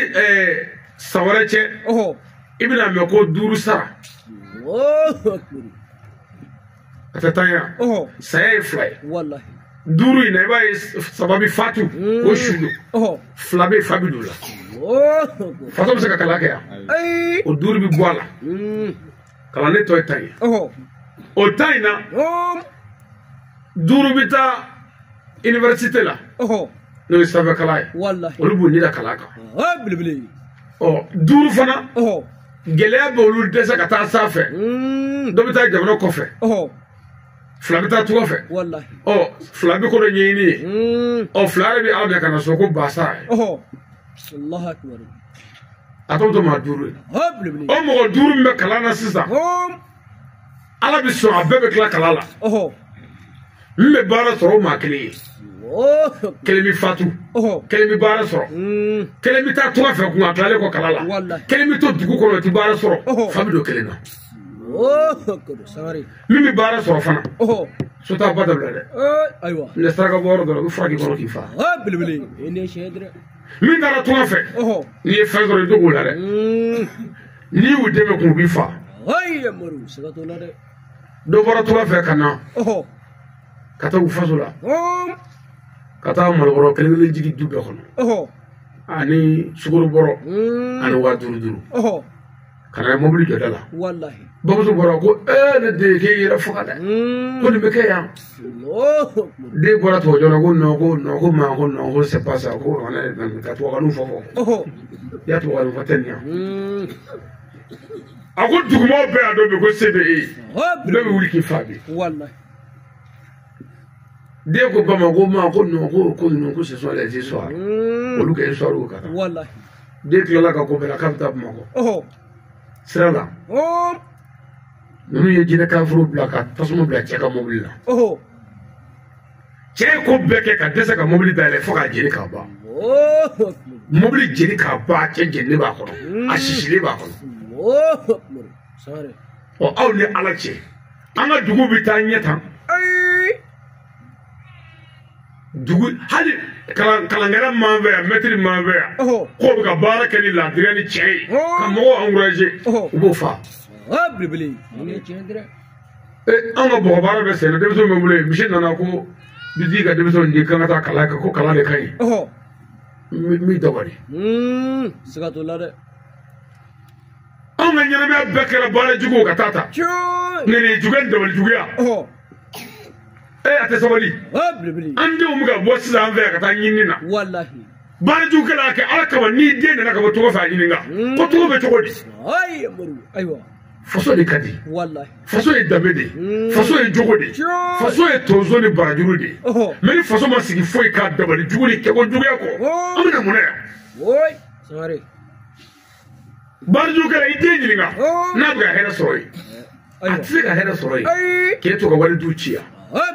Speaker 5: san wɛrɛ cɛ. I bɛna mɛn ko 5 sara. A tɛ 10 ye wa? Saya ye 2 ye.
Speaker 4: Walahi.
Speaker 5: 5 in na i b'a ye 3 bɛ fatu o su don. 2 bɛ fa bɛ don o la. Fatɔ bɛ se ka kalan kɛ yan. O 5 bɛ bɔ a la. Kalanden tɔ ye 10 ye. O 10 in na. 5 bɛ taa université la. N'o ye sanfɛ kalan ye.
Speaker 4: Walahi.
Speaker 5: Olu b'u ni da kalan kan.
Speaker 4: Belebele.
Speaker 5: Ɔ 5 fana. Gɛlɛya bɛ olu dɛsɛ ka taa sanfɛ. Dɔ bɛ taa jamana kɔfɛ. 2 bɛ taa tunga fɛ.
Speaker 4: Walahi.
Speaker 5: Ɔ 2 bɛ ko dɔ ɲɛɲini ye. Ɔ 2 yɛrɛ bɛ Ala minɛ ka na so ko basa ye.
Speaker 4: Allahu akbar.
Speaker 5: A tɔ bɛ to maa 5 ye.
Speaker 4: Belebele.
Speaker 5: O mɔgɔ 5 min bɛ kalan na sisan. Ala bɛ sɔn a bɛɛ bɛ tila kalan la. Min bɛ baara sɔrɔ o maa 1 ye. 1 bɛ fatu. 1 bɛ baara sɔrɔ. 1 bɛ taa tunga fɛ kun a tilalen kɔ kalan la. 1 bɛ to dugu kɔnɔ o tɛ baara sɔrɔ. Fa bɛ don 1 na. Min bɛ baara sɔrɔ fana. So t'a ba dabila dɛ.
Speaker 4: Ayiwa.
Speaker 5: Ni saraka bɔ yɔrɔ dɔ la u bɛ fura k'i kɔnɔ k'i fa.
Speaker 4: Belebele. I ni tiɲɛ dɛ.
Speaker 5: Min taara tunga fɛ. N'i ye fɛn sɔrɔ i to k'o la dɛ. N'i y'u dɛmɛ kun u b'i fa.
Speaker 4: Ayi Umaru siga t'o la dɛ.
Speaker 5: Dɔ bɔra tunga fɛ ka na. Ka taa u faso la. Ka taa malokɔrɔ kelen kelen jigin du bɛɛ kɔnɔ. Ani sukaro bɔrɔ. Ani 5000 5. Ka na mobili jɔ da la.
Speaker 4: Walahi.
Speaker 5: Bamuso bɔra ko ne den k'e yɛrɛ faga dɛ. Ko nin bɛ kɛ yan. Den bɔra tubabu jamana ko non ko non ko ma ko non ko c'est pas ça ko ka tubabukanw fɔ fɔ. I y'a tubabukanw fɔ tɛ nin yan. A ko dugumaaw bɛɛ y'a dɔn bi ko se bɛ e ye. Bɛɛ bɛ wuli k'i fa bi.
Speaker 4: Walahi.
Speaker 5: Den ko ba ma ko ma ko non ko non ko ce sont les histoires. Olu ka histoire ka taa.
Speaker 4: Walahi.
Speaker 5: Den tilala ka ko bɛɛ la k'a bɛ taa Bamakɔ. Sira la. Ninnu ye jinɛ kafuru bila ka tasuma bila cɛ ka mobili la. Cɛ ye ko bɛɛ kɛ ka dɛsɛ ka mobili dayɛlɛ fo k'a jeni k'a ban. Mobili jeni k'a ban cɛ jeninen b'a kɔnɔ. A sisilen b'a kɔnɔ. Ɔ aw ni Ala cɛ an ka dugu bɛ taa ɲɛ tan. Dugu hali kalankɛla m'an fɛ yan mɛtiri m'an fɛ yan. K'o bɛ ka baara kɛ ni laadiriya ni tiɲɛ ye. Ka mɔgɔw encourager u b'o fa.
Speaker 4: Belebele. I ni tiɲɛ dɛ.
Speaker 5: An ka bɔgɔ baara bɛ senna denmisɛnw bɛ n bolo yen misi nana ko bitigi ka denmisɛnw di k'an ka taa kalan kɛ ko kalan de ka ɲi. N b'i dabali.
Speaker 4: Siga t'o la dɛ.
Speaker 5: Anw ka ɲɛnamaya bɛɛ kɛra baara jugu ka taa ta. Ŋaniya juguya ni dabali juguya. A tɛ sabali.
Speaker 4: Belebele.
Speaker 5: An denw bɛ ka bɔ sisan an fɛ yan ka taa ɲinini na.
Speaker 4: Walahi.
Speaker 5: Baara jugukɛla y'a kɛ Ala kama n'i den nana ka bɔ tɔgɔ fɛ a ɲininka. Ko tɔgɔ bɛ cogo di.
Speaker 4: Ayi Umaru ayiwa.
Speaker 5: Faso de ka di.
Speaker 4: Walahi.
Speaker 5: Faso ye danbe de ye. Faso ye jogo de ye. Faso ye tonso ni barajuru de ye. Mais ni faso ma sigi foyi ka dabali jugu ni kɛko juguya kɔ. An bɛna mun na yan.
Speaker 4: Sangare.
Speaker 5: Baara jugukɛla i den ɲininka. N'a bɛ ka hɛrɛ sɔrɔ yen. A tɛ se ka hɛrɛ sɔrɔ yen. K'e to ka wali du ci yan.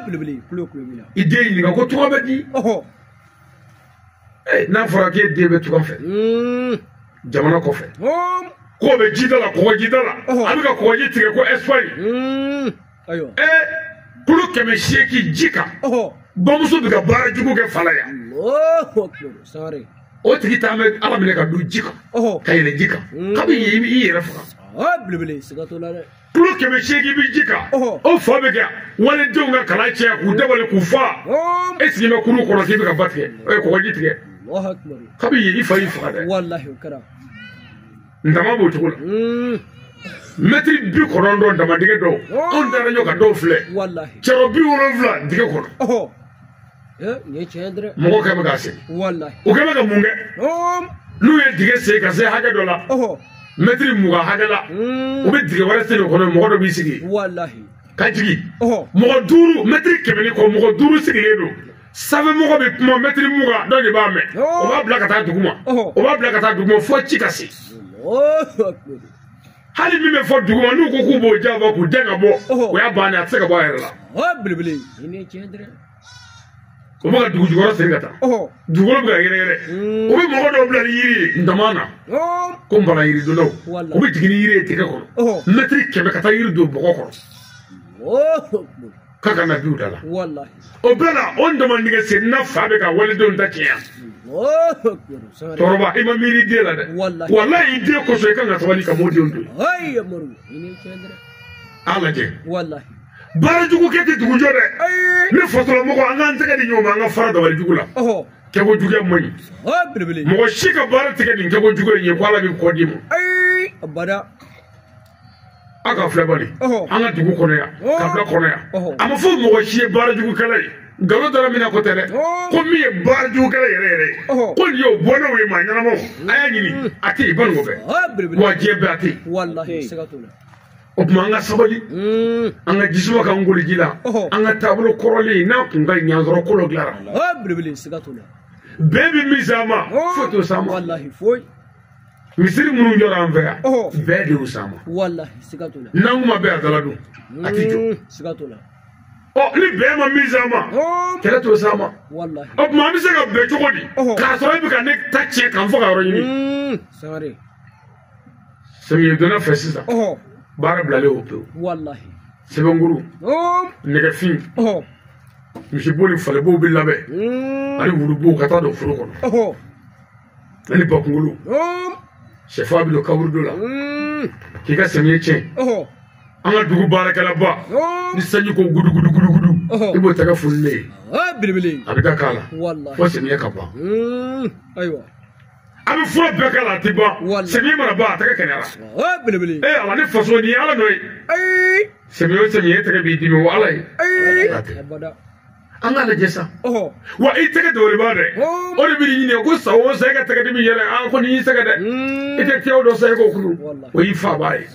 Speaker 4: Belebele kulo kulo b'i la.
Speaker 5: I den ɲininka ko tɔgɔ bɛ di. N'a fɔra k'e den bɛ tunga fɛ. Jamana kɔfɛ. K'o bɛ jida la kɔgɔjida la. A bɛ ka kɔgɔji tigɛ ko Espagne.
Speaker 4: Ayiwa.
Speaker 5: Kulu 800 ji kan. Bamuso bɛ ka baara jugu kɛ fa la yan. O tigi t'an bɛ Ala minɛ ka don ji kan. Ka yɛlɛ ji kan. Kabi yen i yɛrɛ faga.
Speaker 4: Belebele siga t'o la dɛ.
Speaker 5: Kulu 800 bɛ ji kan. O fa bɛ kɛ walidenw ka kalan tiɲɛ k'u dabali k'u fa. E sigilen bɛ kulu kɔnɔ k'i bɛ ka ba tigɛ kɔgɔji tigɛ. Kabi yen i fa y'i faga dɛ.
Speaker 4: Walahi o kɛra.
Speaker 5: Ndama b'o cogo la. Mɛtiri 90 damadingɛ dɔw. Anw taara ɲɔ ka dɔw filɛ.
Speaker 4: Walahi.
Speaker 5: Cɛrɔ 70 dingɛ kɔnɔ. Mɔgɔ kɛ bɛ k'a sen. O kɛ bɛ ka mun kɛ? N'u ye dingɛ sen ka se hakɛ dɔ la, mɛtiri 20 hakɛ la, u bɛ dingɛ wɛrɛ sen o kɔnɔ, mɔgɔ dɔ b'i sigi. Ka jigin. Mɔgɔ 5, mɛtiri 100 ni kɔ, mɔgɔ 5 sigilen don. Sanfɛ mɔgɔ bɛ kuma mɛtiri 20 dɔ de b'a mɛn. O b'a bila ka taa duguma. O b'a bila ka taa duguma fo ci ka se. Hali min bɛ fɔ duguma n'u ko k'u b'o janfa k'u den ka bɔ, o y'a bannen, a tɛ se ka bɔ a yɛrɛ la. O bɛ ka dugu jukɔrɔ sen ka taa. Dugukolo bɛ ka yɛrɛyɛrɛ. U bɛ mɔgɔ dɔw bila ni yiri ye ntaman na. Ko nbala yiridonnaw. U bɛ jigin ni yiri ye tigɛ kɔnɔ. Mɛtiri 100 ka taa yiri don bɔgɔ kɔrɔ. K'a ka na biw da la. O bɛɛ la, o ntaman dingɛ senna fa bɛ ka walidenw ta tiɲɛ. Tɔɔrɔba, i ma miiri den la dɛ. Walayi i den kosɔn i kan ka sabali ka m'o denw to yen. A lajɛ. Baara jugu kɛ tɛ dugu jɔ dɛ. Ne fasolamɔgɔ, an k'an tɛgɛ di ɲɔgɔn ma, an ka fara dabali jugu la. Kɛko juguya man ɲi. Mɔgɔ si ka baara tigɛ nin kɛko jugu in ye ko Ala b'i kɔ d'i ma. A ka filɛ bani, an ka dugu kɔnɔ yan, kabila kɔnɔ yan, a ma fɔ mɔgɔ si ye baara jugukɛla ye. Nkalon dara min na ko tɛ dɛ, ko min ye baara jugukɛla yɛrɛ yɛrɛ ye, ko nin y'o bɔnnaw ye maa ɲɛnamaw, a y'a ɲini, a tɛ yen, Banikɔ bɛɛ, wa diɲɛ bɛɛ a tɛ yen. O tuma an ka sabali, an ka jisuma k'an koli ji la, an ka taabolo kɔrɔlen n'a kun ka ɲi ɲansɔrɔ ko dɔ dilanra. Bɛɛ bɛ min s'an ma, foyi t'o s'an ma. Misiri minnu jɔra an fɛ yan, bɛɛ de y'u s'an ma. N'an kun ma bɛn a dala dun, a ti jɔ. Ɔ ni bɛn ma min s'an ma, kɛlɛ t'o s'an ma. O tuma an bɛ se ka bɛn cogo di k'a sɔrɔ e bɛ ka ne ta tiɲɛ k'an fɔ ka yɔrɔ ɲini? Samiyɛ donna fɛ sisan, baara bilalen o pewu. Sɛbɛnkuru, nɛgɛfin, misibo ni falibow bɛ labɛn, ani wulubow ka taa don foro kɔnɔ, ani bakunkolo. Sɛfa bɛ don kaburudo la k'i ka samiyɛ tiɲɛ. An ka dugu baarakɛlaba, ni sanji ko gudu gudu gudu gudu, i b'o tɛgɛ fununen ye, a bɛ da k'a la fo samiyɛ ka ban. A bɛ fura bɛɛ k'a la, a tɛ ban. Samiyɛ mana ban, a tɛgɛ kɛnɛyara. Ee Ala, ne faso nin ye Ala nɔ ye. Samiyɛ o samiyɛ e tɛgɛ b'i dimi, o Ala ye. An k'a lajɛ sa. Wa i tɛgɛ dɔwɛrɛ dɛ, o de b'i ɲininka ko san o san e ka tɛgɛ dimi yɛlɛ, a ko nin y'i sɛgɛn dɛ, i tɛ tɛgɛw dɔ san e k'o kunu, o y'i fa ba ye.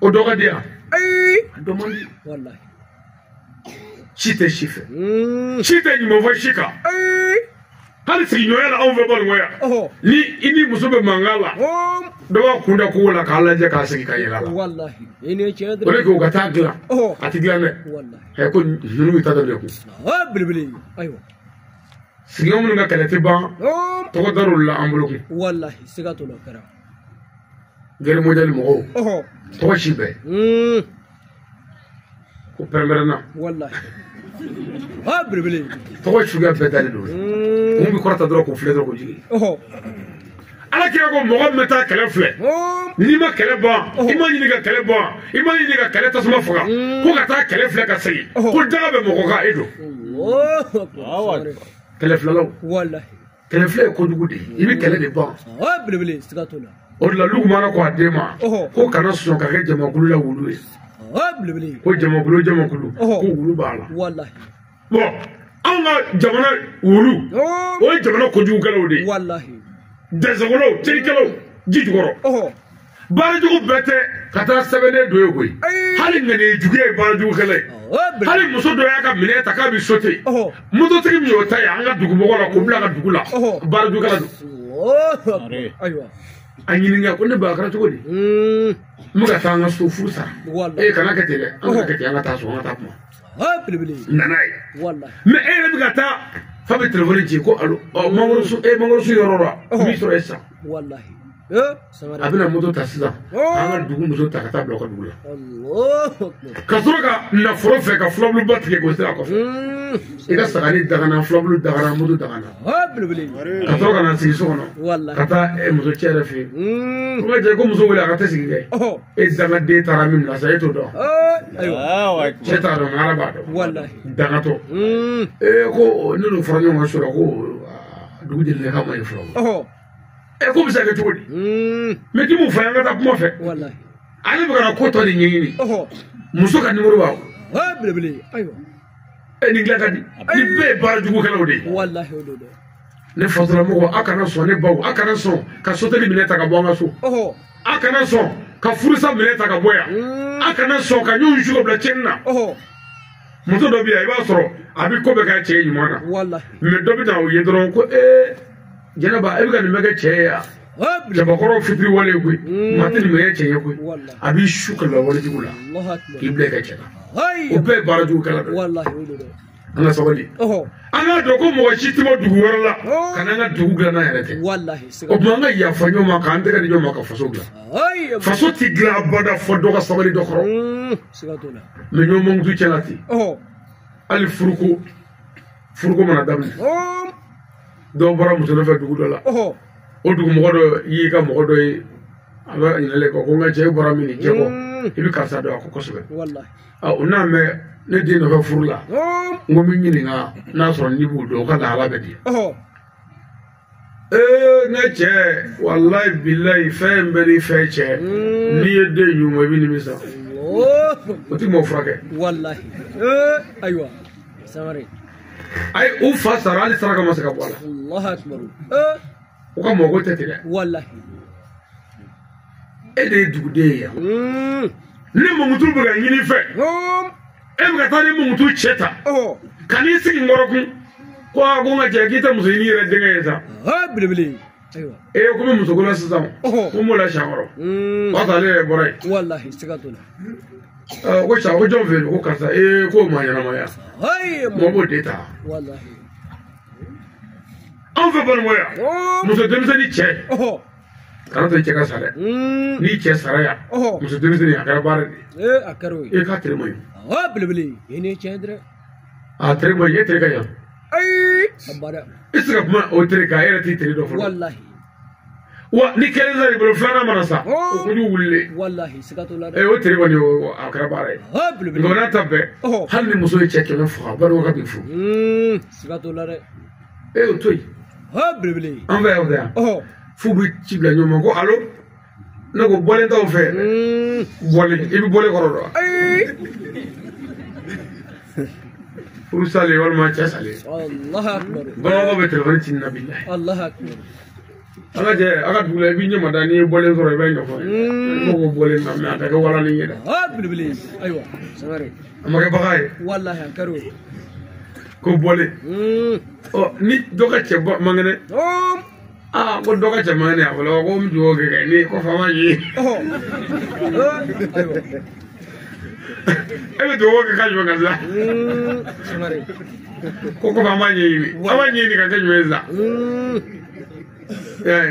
Speaker 5: O dɔ ka di yan, a dɔ man di. Si tɛ si fɛ, si tɛ ɲuman fɔ si kan. Hali sigiɲɔgɔnya la anw fɛ Banikɔ yan, ni i ni muso bɛ mankan la, dɔ b'a kun da kogo la k'a lajɛ k'a sigi ka yɛlɛ a la. O de kɛ u ka taa dilan, a tɛ dilan dɛ. Ɛ ko ninnu bɛ taa dɔ de kun. Sigiɲɔgɔn minnu ka kɛlɛ tɛ ban, tɔgɔ dar'olu la an bolo kun. Gɛrɛ mɔdɛli mɔgɔw, tɔgɔ si bɛɛ. Ko pɛrɛn-pɛrɛnna. Tɔgɔ suguya bɛɛ dalen don. Mun bɛ kɔrɔta dɔrɔn k'o filɛ dɔrɔn k'o jigin. Ala kira ko mɔgɔ min bɛ taa kɛlɛ filɛ, n'i ma kɛlɛ ban, i ma ɲini ka kɛlɛ ban, i ma ɲini ka kɛlɛ tasuma faga, ko ka taa kɛlɛ filɛ ka segin, ko daga bɛ mɔgɔ kan e don. Kɛlɛ filɛlaw, kɛlɛ filɛ ye kojugu de ye, i bɛ kɛlɛ de ban. O de la Lukumana ko a den ma ko kana sɔn ka kɛ jamakulu la wulu ye. Ko jamakulu jamakulu, ko wulu b'a la. Bon, anw ka jamana wulu, o ye jamana kojugukɛlaw de ye. Dɛsɛkɔlɔw, terikɛlaw, ji jukɔrɔ. Baara jugu bɛɛ tɛ ka taa sɛbɛnden dɔ ye koyi. Hali ŋaniya juguya ye baara jugukɛla ye. Hali muso dɔ y'a ka minɛn ta k'a bɛ sote. Mototigi min y'o ta ye an ka dugumɔgɔ la k'o bila ka dugu la, baara jugukɛla don. A ɲininka ko ne ba a kɛra cogo di? N bɛ ka taa an ka so furu sara. E kana kɛ ten dɛ, an kana kɛ ten, an ka taa so, an ka taa kuma. Nana ye. Mais e yɛrɛ bɛ ka taa fa bɛ telefɔni ci ko alo, ɔ mangoro sun, e mangoro sun yɔrɔ la, n b'i sɔrɔ yen sisan. A bɛna moto ta sisan, an ka dugu muso ta ka taa bila u ka dugu la. Ka sɔrɔ ka na foro fɛ ka furabuluba tigɛ k'o sira kɔfɛ. I ka sagani dagana, furabulu dagana, moto dagana. Ka sɔrɔ ka na sigi so kɔnɔ, ka taa muso cɛ yɛrɛ fɛ yen. Ko ka jɛ ko muso wele a ka tɛ sigi kɛ. E dangaden taara min bila sa, e t'o dɔn. Cɛ t'a dɔn, Ala b'a dɔn. Dangatɔ. Ee ko ne n'o fɔra ɲɔgɔn kan sɔrɔ ko dugu jɛlen k'a ma ɲi fɔlɔ. E ko bɛ se ka kɛ cogo di? Mais k'i m'o fɔ an ka taa kuma fɛ. Ale bɛ ka na ko tɔ de ɲɛɲini. Muso ka nimoro b'a bolo. E nin dilan ka di ni bɛɛ ye baara jugukɛlaw de ye.
Speaker 4: Walahi o don dɛ.
Speaker 5: Ne fasolamɔgɔw a kana sɔn ne baw a kana sɔn ka soteli minɛ ta ka bɔ an ka so. A kana sɔn ka furusa minɛ ta ka bɔ yan. A kana sɔn ka ɲɔgɔn su ka bila tiɲɛni na. Muso dɔ bɛ yan i b'a sɔrɔ a bɛ ko bɛɛ kɛ cɛ ɲuman na.
Speaker 4: Walahi.
Speaker 5: Mais dɔ bɛ na o ye dɔrɔn ko ee Jɛnɛba e bɛ ka nin bɛɛ kɛ cɛ ye yan. Jabakɔrɔ fitiri wale ye koyi. Maa tɛ nin bɛɛ kɛ cɛ ye koyi. A b'i su ka bila walejugu la. K'i bila i ka cɛ la. O bɛɛ ye baara jugukɛla dɔ ye.
Speaker 4: Walahi o don dɛ.
Speaker 5: An ka sabali. An k'a dɔn ko mɔgɔ si tɛ bɔ dugu wɛrɛ la ka n'an ka dugu dilan n'an yɛrɛ tɛ. O tuma an ka yafa ɲɔgɔn ma k'an tɛgɛ di ɲɔgɔn ma ka faso dilan. Faso ti dilan abada fɔ dɔ ka sabali dɔ kɔrɔ. Mais ɲɔgɔn mankutu tiɲɛna ten. Hali furuko mana daminɛ. Dɔw bɔra muso nɔfɛ dugu dɔ la. O dugu mɔgɔ dɔ y'i ka mɔgɔ dɔ ye a bɛ ɲinɛlen kɔ ko n ka cɛ e bɔra min nin cɛ kɔ i bɛ karisa dɔn a ko kosɛbɛ. O n'a mɛn ne den nɔfɛ furu la n ko n bɛ ɲininka n'a sɔrɔ n'i b'o dɔn o ka lahala bɛ di. Ee ne cɛ walayi bilayi fɛn bɛɛ ni fɛn cɛ n'i ye den ɲuman i bɛ nimisa. O ti mɔgɔ furakɛ.
Speaker 4: Walahi ayiwa Sangare.
Speaker 5: Ayi u fa sara hali saraka ma se ka bɔ a la.
Speaker 4: Allahu akbar.
Speaker 5: U ka mɔgɔ tɛ ten dɛ.
Speaker 4: Walahi.
Speaker 5: E de ye duguden ye yan. Ni mankutu bɛ ka ɲini fɛ. E bɛ ka taa ni mankutu cɛ ta. Ka n'i sigi n kɔrɔ kun. Ko aa ko n ka cɛ k'i tɛ muso ɲini yɛrɛ denkɛ ye sa.
Speaker 4: Belebele. Ayiwa.
Speaker 5: Ee ko n bɛ muso ko la sisan. Ko n b'o la siɲɛ kɔrɔ. O y'a sɔrɔ ale yɛrɛ bɔra yen.
Speaker 4: Walahi siga t'o la.
Speaker 5: Ko sisan ko jɔn fɛ yen ko karisa ee k'o ma ɲɛnamaya. Mɔgɔ b'o den ta.
Speaker 4: Walahi.
Speaker 5: Anw fɛ balimaya. Muso denmisɛnnin cɛ. Kana to i cɛ ka sa dɛ. N'i cɛ sara yan. Muso denmisɛnnin a kɛra baara de ye.
Speaker 4: Ee a kɛra o ye.
Speaker 5: E k'a teri ma ɲi.
Speaker 4: Belebele i ni tiɲɛ dɛ.
Speaker 5: A teri ma ɲi e teri ka ɲi.
Speaker 4: Ayi. A bada.
Speaker 5: I tɛ se ka kuma o teri kan e yɛrɛ t'i teri dɔn fɔlɔ.
Speaker 4: Walahi.
Speaker 5: Wa ni kelen sara i bolo filanan mana sa. O kojugu wulilen.
Speaker 4: Walahi siga t'o la dɛ.
Speaker 5: Ee o teri kɔni a kɛra baara ye.
Speaker 4: Belebele.
Speaker 5: Nka o n'a ta bɛɛ. Hali ni muso ye cɛ 100 faga balima ka b'i furu.
Speaker 4: Siga t'o la dɛ.
Speaker 5: Ee o to yen.
Speaker 4: Belebele.
Speaker 5: An fɛ yan yan. F'u bɛ ci bila ɲɔgɔn ma ko alo ne ko bɔlen t'aw fɛ bɔlen i bɛ bɔlen kɔrɔ dɔn wa. Furu salen walima cɛ salen.
Speaker 4: Allahu akbar.
Speaker 5: Bamakɔ bɛ telefɔni ci na bilahi.
Speaker 4: Allahu akbar.
Speaker 5: An ka cɛ a ka dugu la i b'i ɲɛ da n'i ye bɔlen sɔrɔ i b'a ɲɛfɔ ye. Ne ko bɔlen na mɛ a ka kɛ walani ye dɛ.
Speaker 4: Belebele ayiwa Sangare.
Speaker 5: A ma kɛ bagan ye.
Speaker 4: Walahi a kɛra o ye.
Speaker 5: Ko bɔlen. Ɔ ni dɔ ka cɛ man kɛnɛ. Aa ko dɔ ka cɛ man kɛnɛ a fɔlɔ ko n bɛ dugawu kɛ ni ko faama ye. E bɛ dugawu kɛ ka jumɛn kan sisan. Ko faama ɲɛɲini an b'a ɲɛɲini ka kɛ jumɛn ye sisan.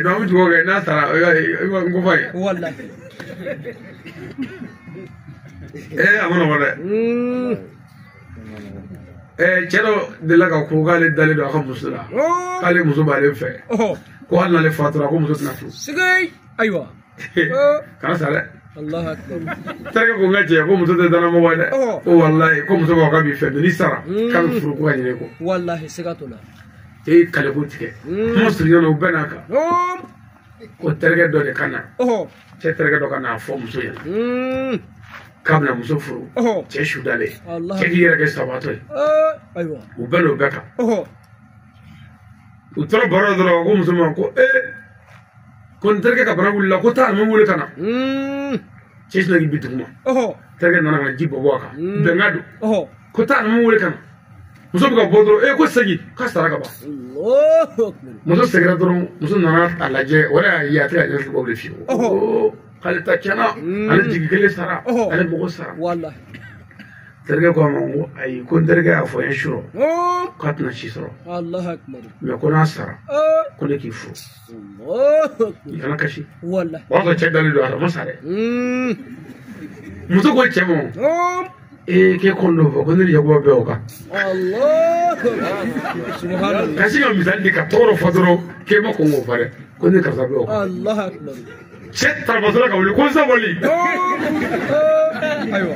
Speaker 5: Donc an bɛ dugawu kɛ n'a sara i b'a n ko f'a ye.
Speaker 4: Walahi.
Speaker 5: Ee a ma nɔgɔn dɛ. Cɛ dɔ delila ka ko k'ale dalen don a ka muso la. K'ale muso b'ale fɛ. Ko hali n'ale fatura ko muso tɛna furu.
Speaker 4: Sigei ayiwa.
Speaker 5: Kana sa dɛ.
Speaker 4: Allahu akbar.
Speaker 5: Terikɛ ko n ka cɛ ko muso tɛ danamɔgɔ ye dɛ. Ko walahi ko muso b'a fɔ k'a b'i fɛ mais n'i sara k'a bɛ furu ko ka ɲinɛ kɔ.
Speaker 4: Walahi siga t'o la.
Speaker 5: Cɛ ye kaliko tigɛ. Kuma surunya na u bɛɛ n'a kan. Ko terikɛ dɔ de ka na. Cɛ terikɛ dɔ ka n'a fɔ muso ɲɛna. K'a bɛna muso furu. Cɛ su dalen. Cɛ k'i yɛrɛ kɛ sabaatɔ ye.
Speaker 4: Ayiwa.
Speaker 5: U bɛɛ n'o bɛɛ kan. U tora baro dɔrɔn ko muso ma ko ee ko n terikɛ ka bana wulila ko taa a ma wele ka na. Cɛ sinna k'i bi duguma. Terikɛ nana ka na ji bɔ a kan. Bɛnkan don. Ko taa a ma wele ka na. Muso bɛ ka bɔ dɔrɔn ee ko segin k'a sara ka ban. Muso seginna dɔrɔn muso nana a lajɛ o de y'a ye a tɛ ka ɲɛfɔ bɔ bilen fiyewu. K'ale ta tiɲɛna ale jigi kelen sara ale mɔgɔ sara. Terikɛ ko a ma ko ayi ko n terikɛ y'a fɔ n ye surɔ k'a tɛna si sɔrɔ. Mais ko n'a sara ko ne k'i furu. I kana kasi. O y'a sɔrɔ cɛ dalen don a ma sa dɛ. Muso ko cɛ ma ee k'e kɔni dɔ fɔ ko ne ni Yakuba bɛɛ o kan. Ka sin ka misali di ka tɔgɔ dɔ fɔ dɔrɔn k'e ma kɔn k'o fɔ dɛ ko ne karisa bɛɛ o kan. Cɛ tarabatɔla ka wuli ko sabali.
Speaker 4: Ayiwa.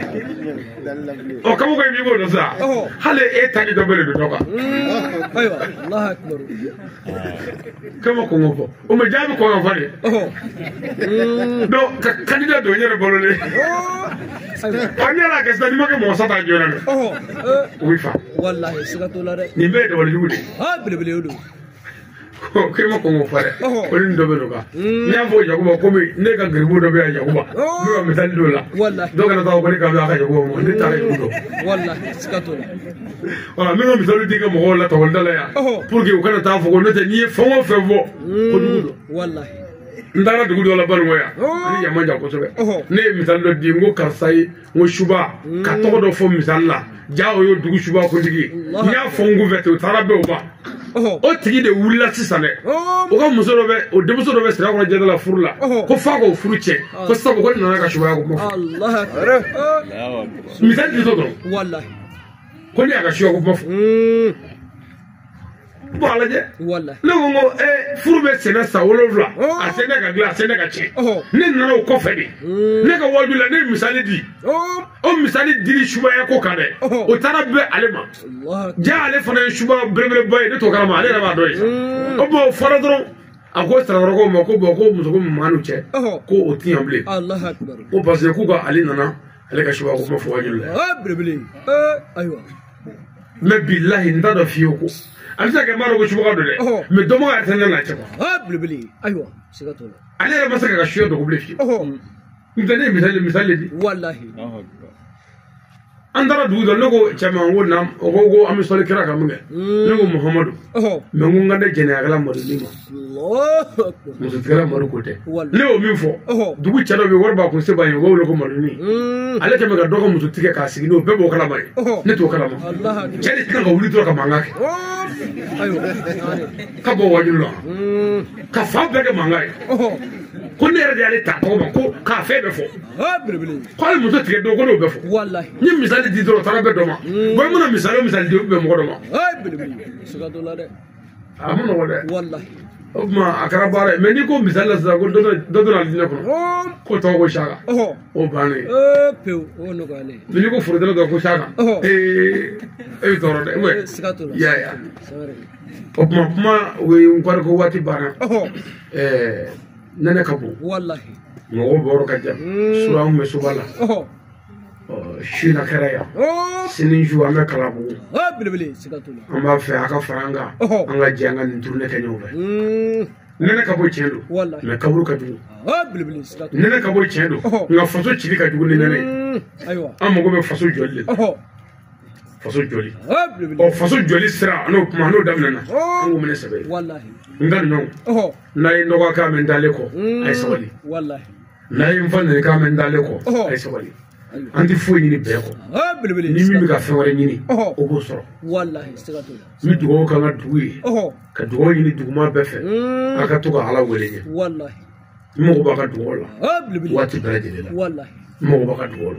Speaker 5: Ɔ kabako ye min b'o dɔn sa. Hali e ta ni dɔ bɛlen don dɔ kan.
Speaker 4: Ayiwa. Allahu akbar.
Speaker 5: Kama kɔngɔ fɔ. O ma jaabi kɔngɔ fɔ de. Donc ka candidat don n yɛrɛ balo le. Ɔ ne yɛrɛ y'a kɛ sisan n'i ma kɛ mɔgɔ sata joona dɛ. O b'i fa.
Speaker 4: Walahi siga t'o la dɛ.
Speaker 5: Nin bɛɛ ye dabali jugu de ye.
Speaker 4: Belebele o don.
Speaker 5: K'i ma kɔngɔ fɔ dɛ. Ko ni dɔ bɛ don kan. N y'a fɔ Yakuba komi ne ka garibu dɔ bɛ yan Yakuba. N bɛ ka misali d'o la. Dɔw kana taa ko ne ka bɛ a ka Yakuba ma ne taara Yakuba dɔn.
Speaker 4: Walahi siga t'o la.
Speaker 5: Voilà n bɛ ka misali di ka mɔgɔw la tɔgɔlida la yan. Pour que u kana taa fɔ ko n'o tɛ n'i ye fɛn o fɛn fɔ kojugu don.
Speaker 4: Walahi.
Speaker 5: N taara dugu dɔ la Banikɔ yan. Ani yan man jan kosɛbɛ. Ne ye misali dɔ di n ko karisa ye n ko suba ka tɔgɔ dɔ fɔ misali la. Ja o ye dugu suba kuntigi ye. N y'a fɔ n kunfɛ ten o taara bɛn o ma. O tigi de wulila sisan dɛ. O ka muso dɔ bɛ o denmuso dɔ bɛ sira kɔnɔ jɛda la furu la. Ko f'a k'o furu cɛ. Ko sabu ko ne nana ka subaya ko kuma fɔ. Misali di tɔ dɔrɔn.
Speaker 4: Walahi.
Speaker 5: Ko ne y'a ka suya ko kuma fɔ. Bon a lajɛ. Ne ko n ko furu bɛ sɛnɛ san 7 a sɛnɛ ka dilan a sɛnɛ ka tiɲɛ. Ne nana o kɔfɛ de. Ne ka waju la ne ye misali di. O misali dili subaya ko kan dɛ. O taara bɛn ale ma. Ja ale fana ye suba belebeleba ye ne t'o kalama ale yɛrɛ b'a dɔn ye sa. O bon o fɔra dɔrɔn a ko Sirakɔrɔkaw ma ko bon ko muso ko maa n'u cɛ. Ko o ti ɲɛ bilen. Ko parce que k'u ka ale nana ale ka subaya ko kuma fɔ waju la.
Speaker 4: Belebele. Ayiwa.
Speaker 5: Mais bilahi n t'a dɔn fiyewu ko. A bɛ se ka kɛ n b'a dɔn ko subaga don dɛ. Mais dɔnbaga yɛrɛ tɛ ne n'a cɛ quoi.
Speaker 4: Belebele. Ayiwa siga t'o la.
Speaker 5: Ale yɛrɛ ma se k'a ka suya dogo bilen fiyewu. N tɛ ne ye misali de di.
Speaker 4: Walahi.
Speaker 5: An taara dugu dɔ ne ko cɛ ma n ko naam o ko ko an bɛ sɔli kira kan min kɛ. Ne ko Muhamadu. Mais n ko n ka ne jɛnɛyakɛla Madu ma. Musotigɛla Madu ko tɛ. Ne y'o min fɔ. Dugu cɛ dɔ bɛ yen wari b'a kun se b'a ye o b'o wele ko Maduni. Ale kɛlen bɛ ka dɔ ka muso tigɛ k'a sigi n'o bɛɛ b'o kalama ye. Ne t'o kalama. Cɛ de tɛna ka wuli dɔrɔn ka mankan kɛ. Ka bɔ wajulu la. Ka fan bɛɛ kɛ mankan ye. Ko ne yɛrɛ de y'ale ta tɔgɔ ma ko k'a fɛn bɛɛ fɔ. Ko hali muso tigɛ don ko n'o bɛɛ fɔ. N ye misali di dɔrɔn o taara bɛɛ dɔ ma. Bon i mana misali o misali di o bɛ bɛn mɔgɔ dɔ ma. A ma nɔgɔn dɛ. O tuma a kɛra baara ye mais n'i ko misali la sisan ko dɔ donna alijinɛ kɔnɔ k'o tɔgɔ ko Saka. O bannen.
Speaker 4: Pewu o nɔgɔyalen.
Speaker 5: Mais n'i ko forotɛnɛ dɔrɔn ko Saka. Ee e bɛ tɔɔrɔ dɛ.
Speaker 4: Siga t'o la.
Speaker 5: I y'a ye o tuma kuma o ye n kɔri ko waati banna. Nɛnɛ ka bon.
Speaker 4: Walahi.
Speaker 5: Mɔgɔw bɔyɔrɔ ka jan. Sura an kun bɛ soba la. Su in na kɛra yan. Sini su an bɛ Kalabugu.
Speaker 4: Belebele siga t'o la.
Speaker 5: An b'a fɛ a ka fara an kan. An ka jɛ an ka nin tournée kɛ ɲɔgɔn fɛ. Nɛnɛ ka bɔ tiɲɛ don. Mais kaburu ka jugu.
Speaker 4: Belebele siga t'o la.
Speaker 5: Nɛnɛ ka bɔ tiɲɛ don. Nka faso cili ka jugu ni nɛnɛ ye.
Speaker 4: Ayiwa.
Speaker 5: An mago bɛ faso jɔli de la. Faso jɔli. Ɔ faso jɔli sira n'o kuma n'o daminɛna. An k'o minɛ sɛbɛ ye. N ka ɲɔgɔn. N'a ye nɔgɔ k'a mɛn dalen kɔ. A ye sabali. N'a ye n fa nɛni k'a mɛn dalen kɔ. A ye sabali. An tɛ foyi ɲini bɛɛ kɔ. Ni min bɛ ka fɛn wɛrɛ ɲini o b'o sɔrɔ. N bɛ dugawu k'an ka dugu ye. Ka dugawu ɲini duguma bɛɛ fɛ. A ka to ka Ala wele ɲɛ. N mago b'a ka dugawu la. Waati bɛɛ lajɛlen la. N mago b'a ka dugawu la.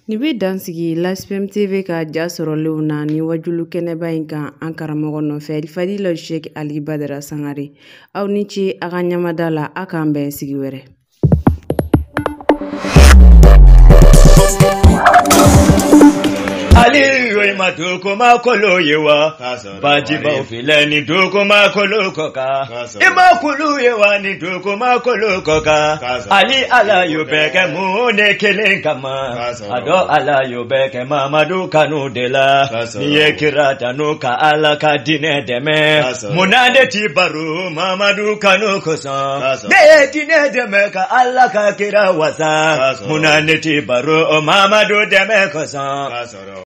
Speaker 1: Nin bɛ dan sigi L'HPM TV ka ja sɔrɔlenw na ni wajulu kɛnɛba in kan an karamɔgɔ nɔfɛ Fadila Sheikh Ali Badara Sangare. Aw ni ce a ka ɲamada la a k'an bɛn sigi wɛrɛ.
Speaker 8: Aliyu ma duguma kolo ye wa bajibaw filɛ ni duguma kolo kɔ kan i ma kulu ye wa ni duguma kolo kɔ kan Ali Ala y'o bɛɛ kɛ mun de kelen kama a dɔn Ala y'o bɛɛ kɛ Mamadu kanu de la n'i ye kira tanu ka Ala ka diinɛ dɛmɛ munna ne ti baro Mamadu kanu kosɔn ne ye diinɛ dɛmɛ ka Ala ka kira wasa munna ne ti baro Mamadu dɛmɛ kosɔn.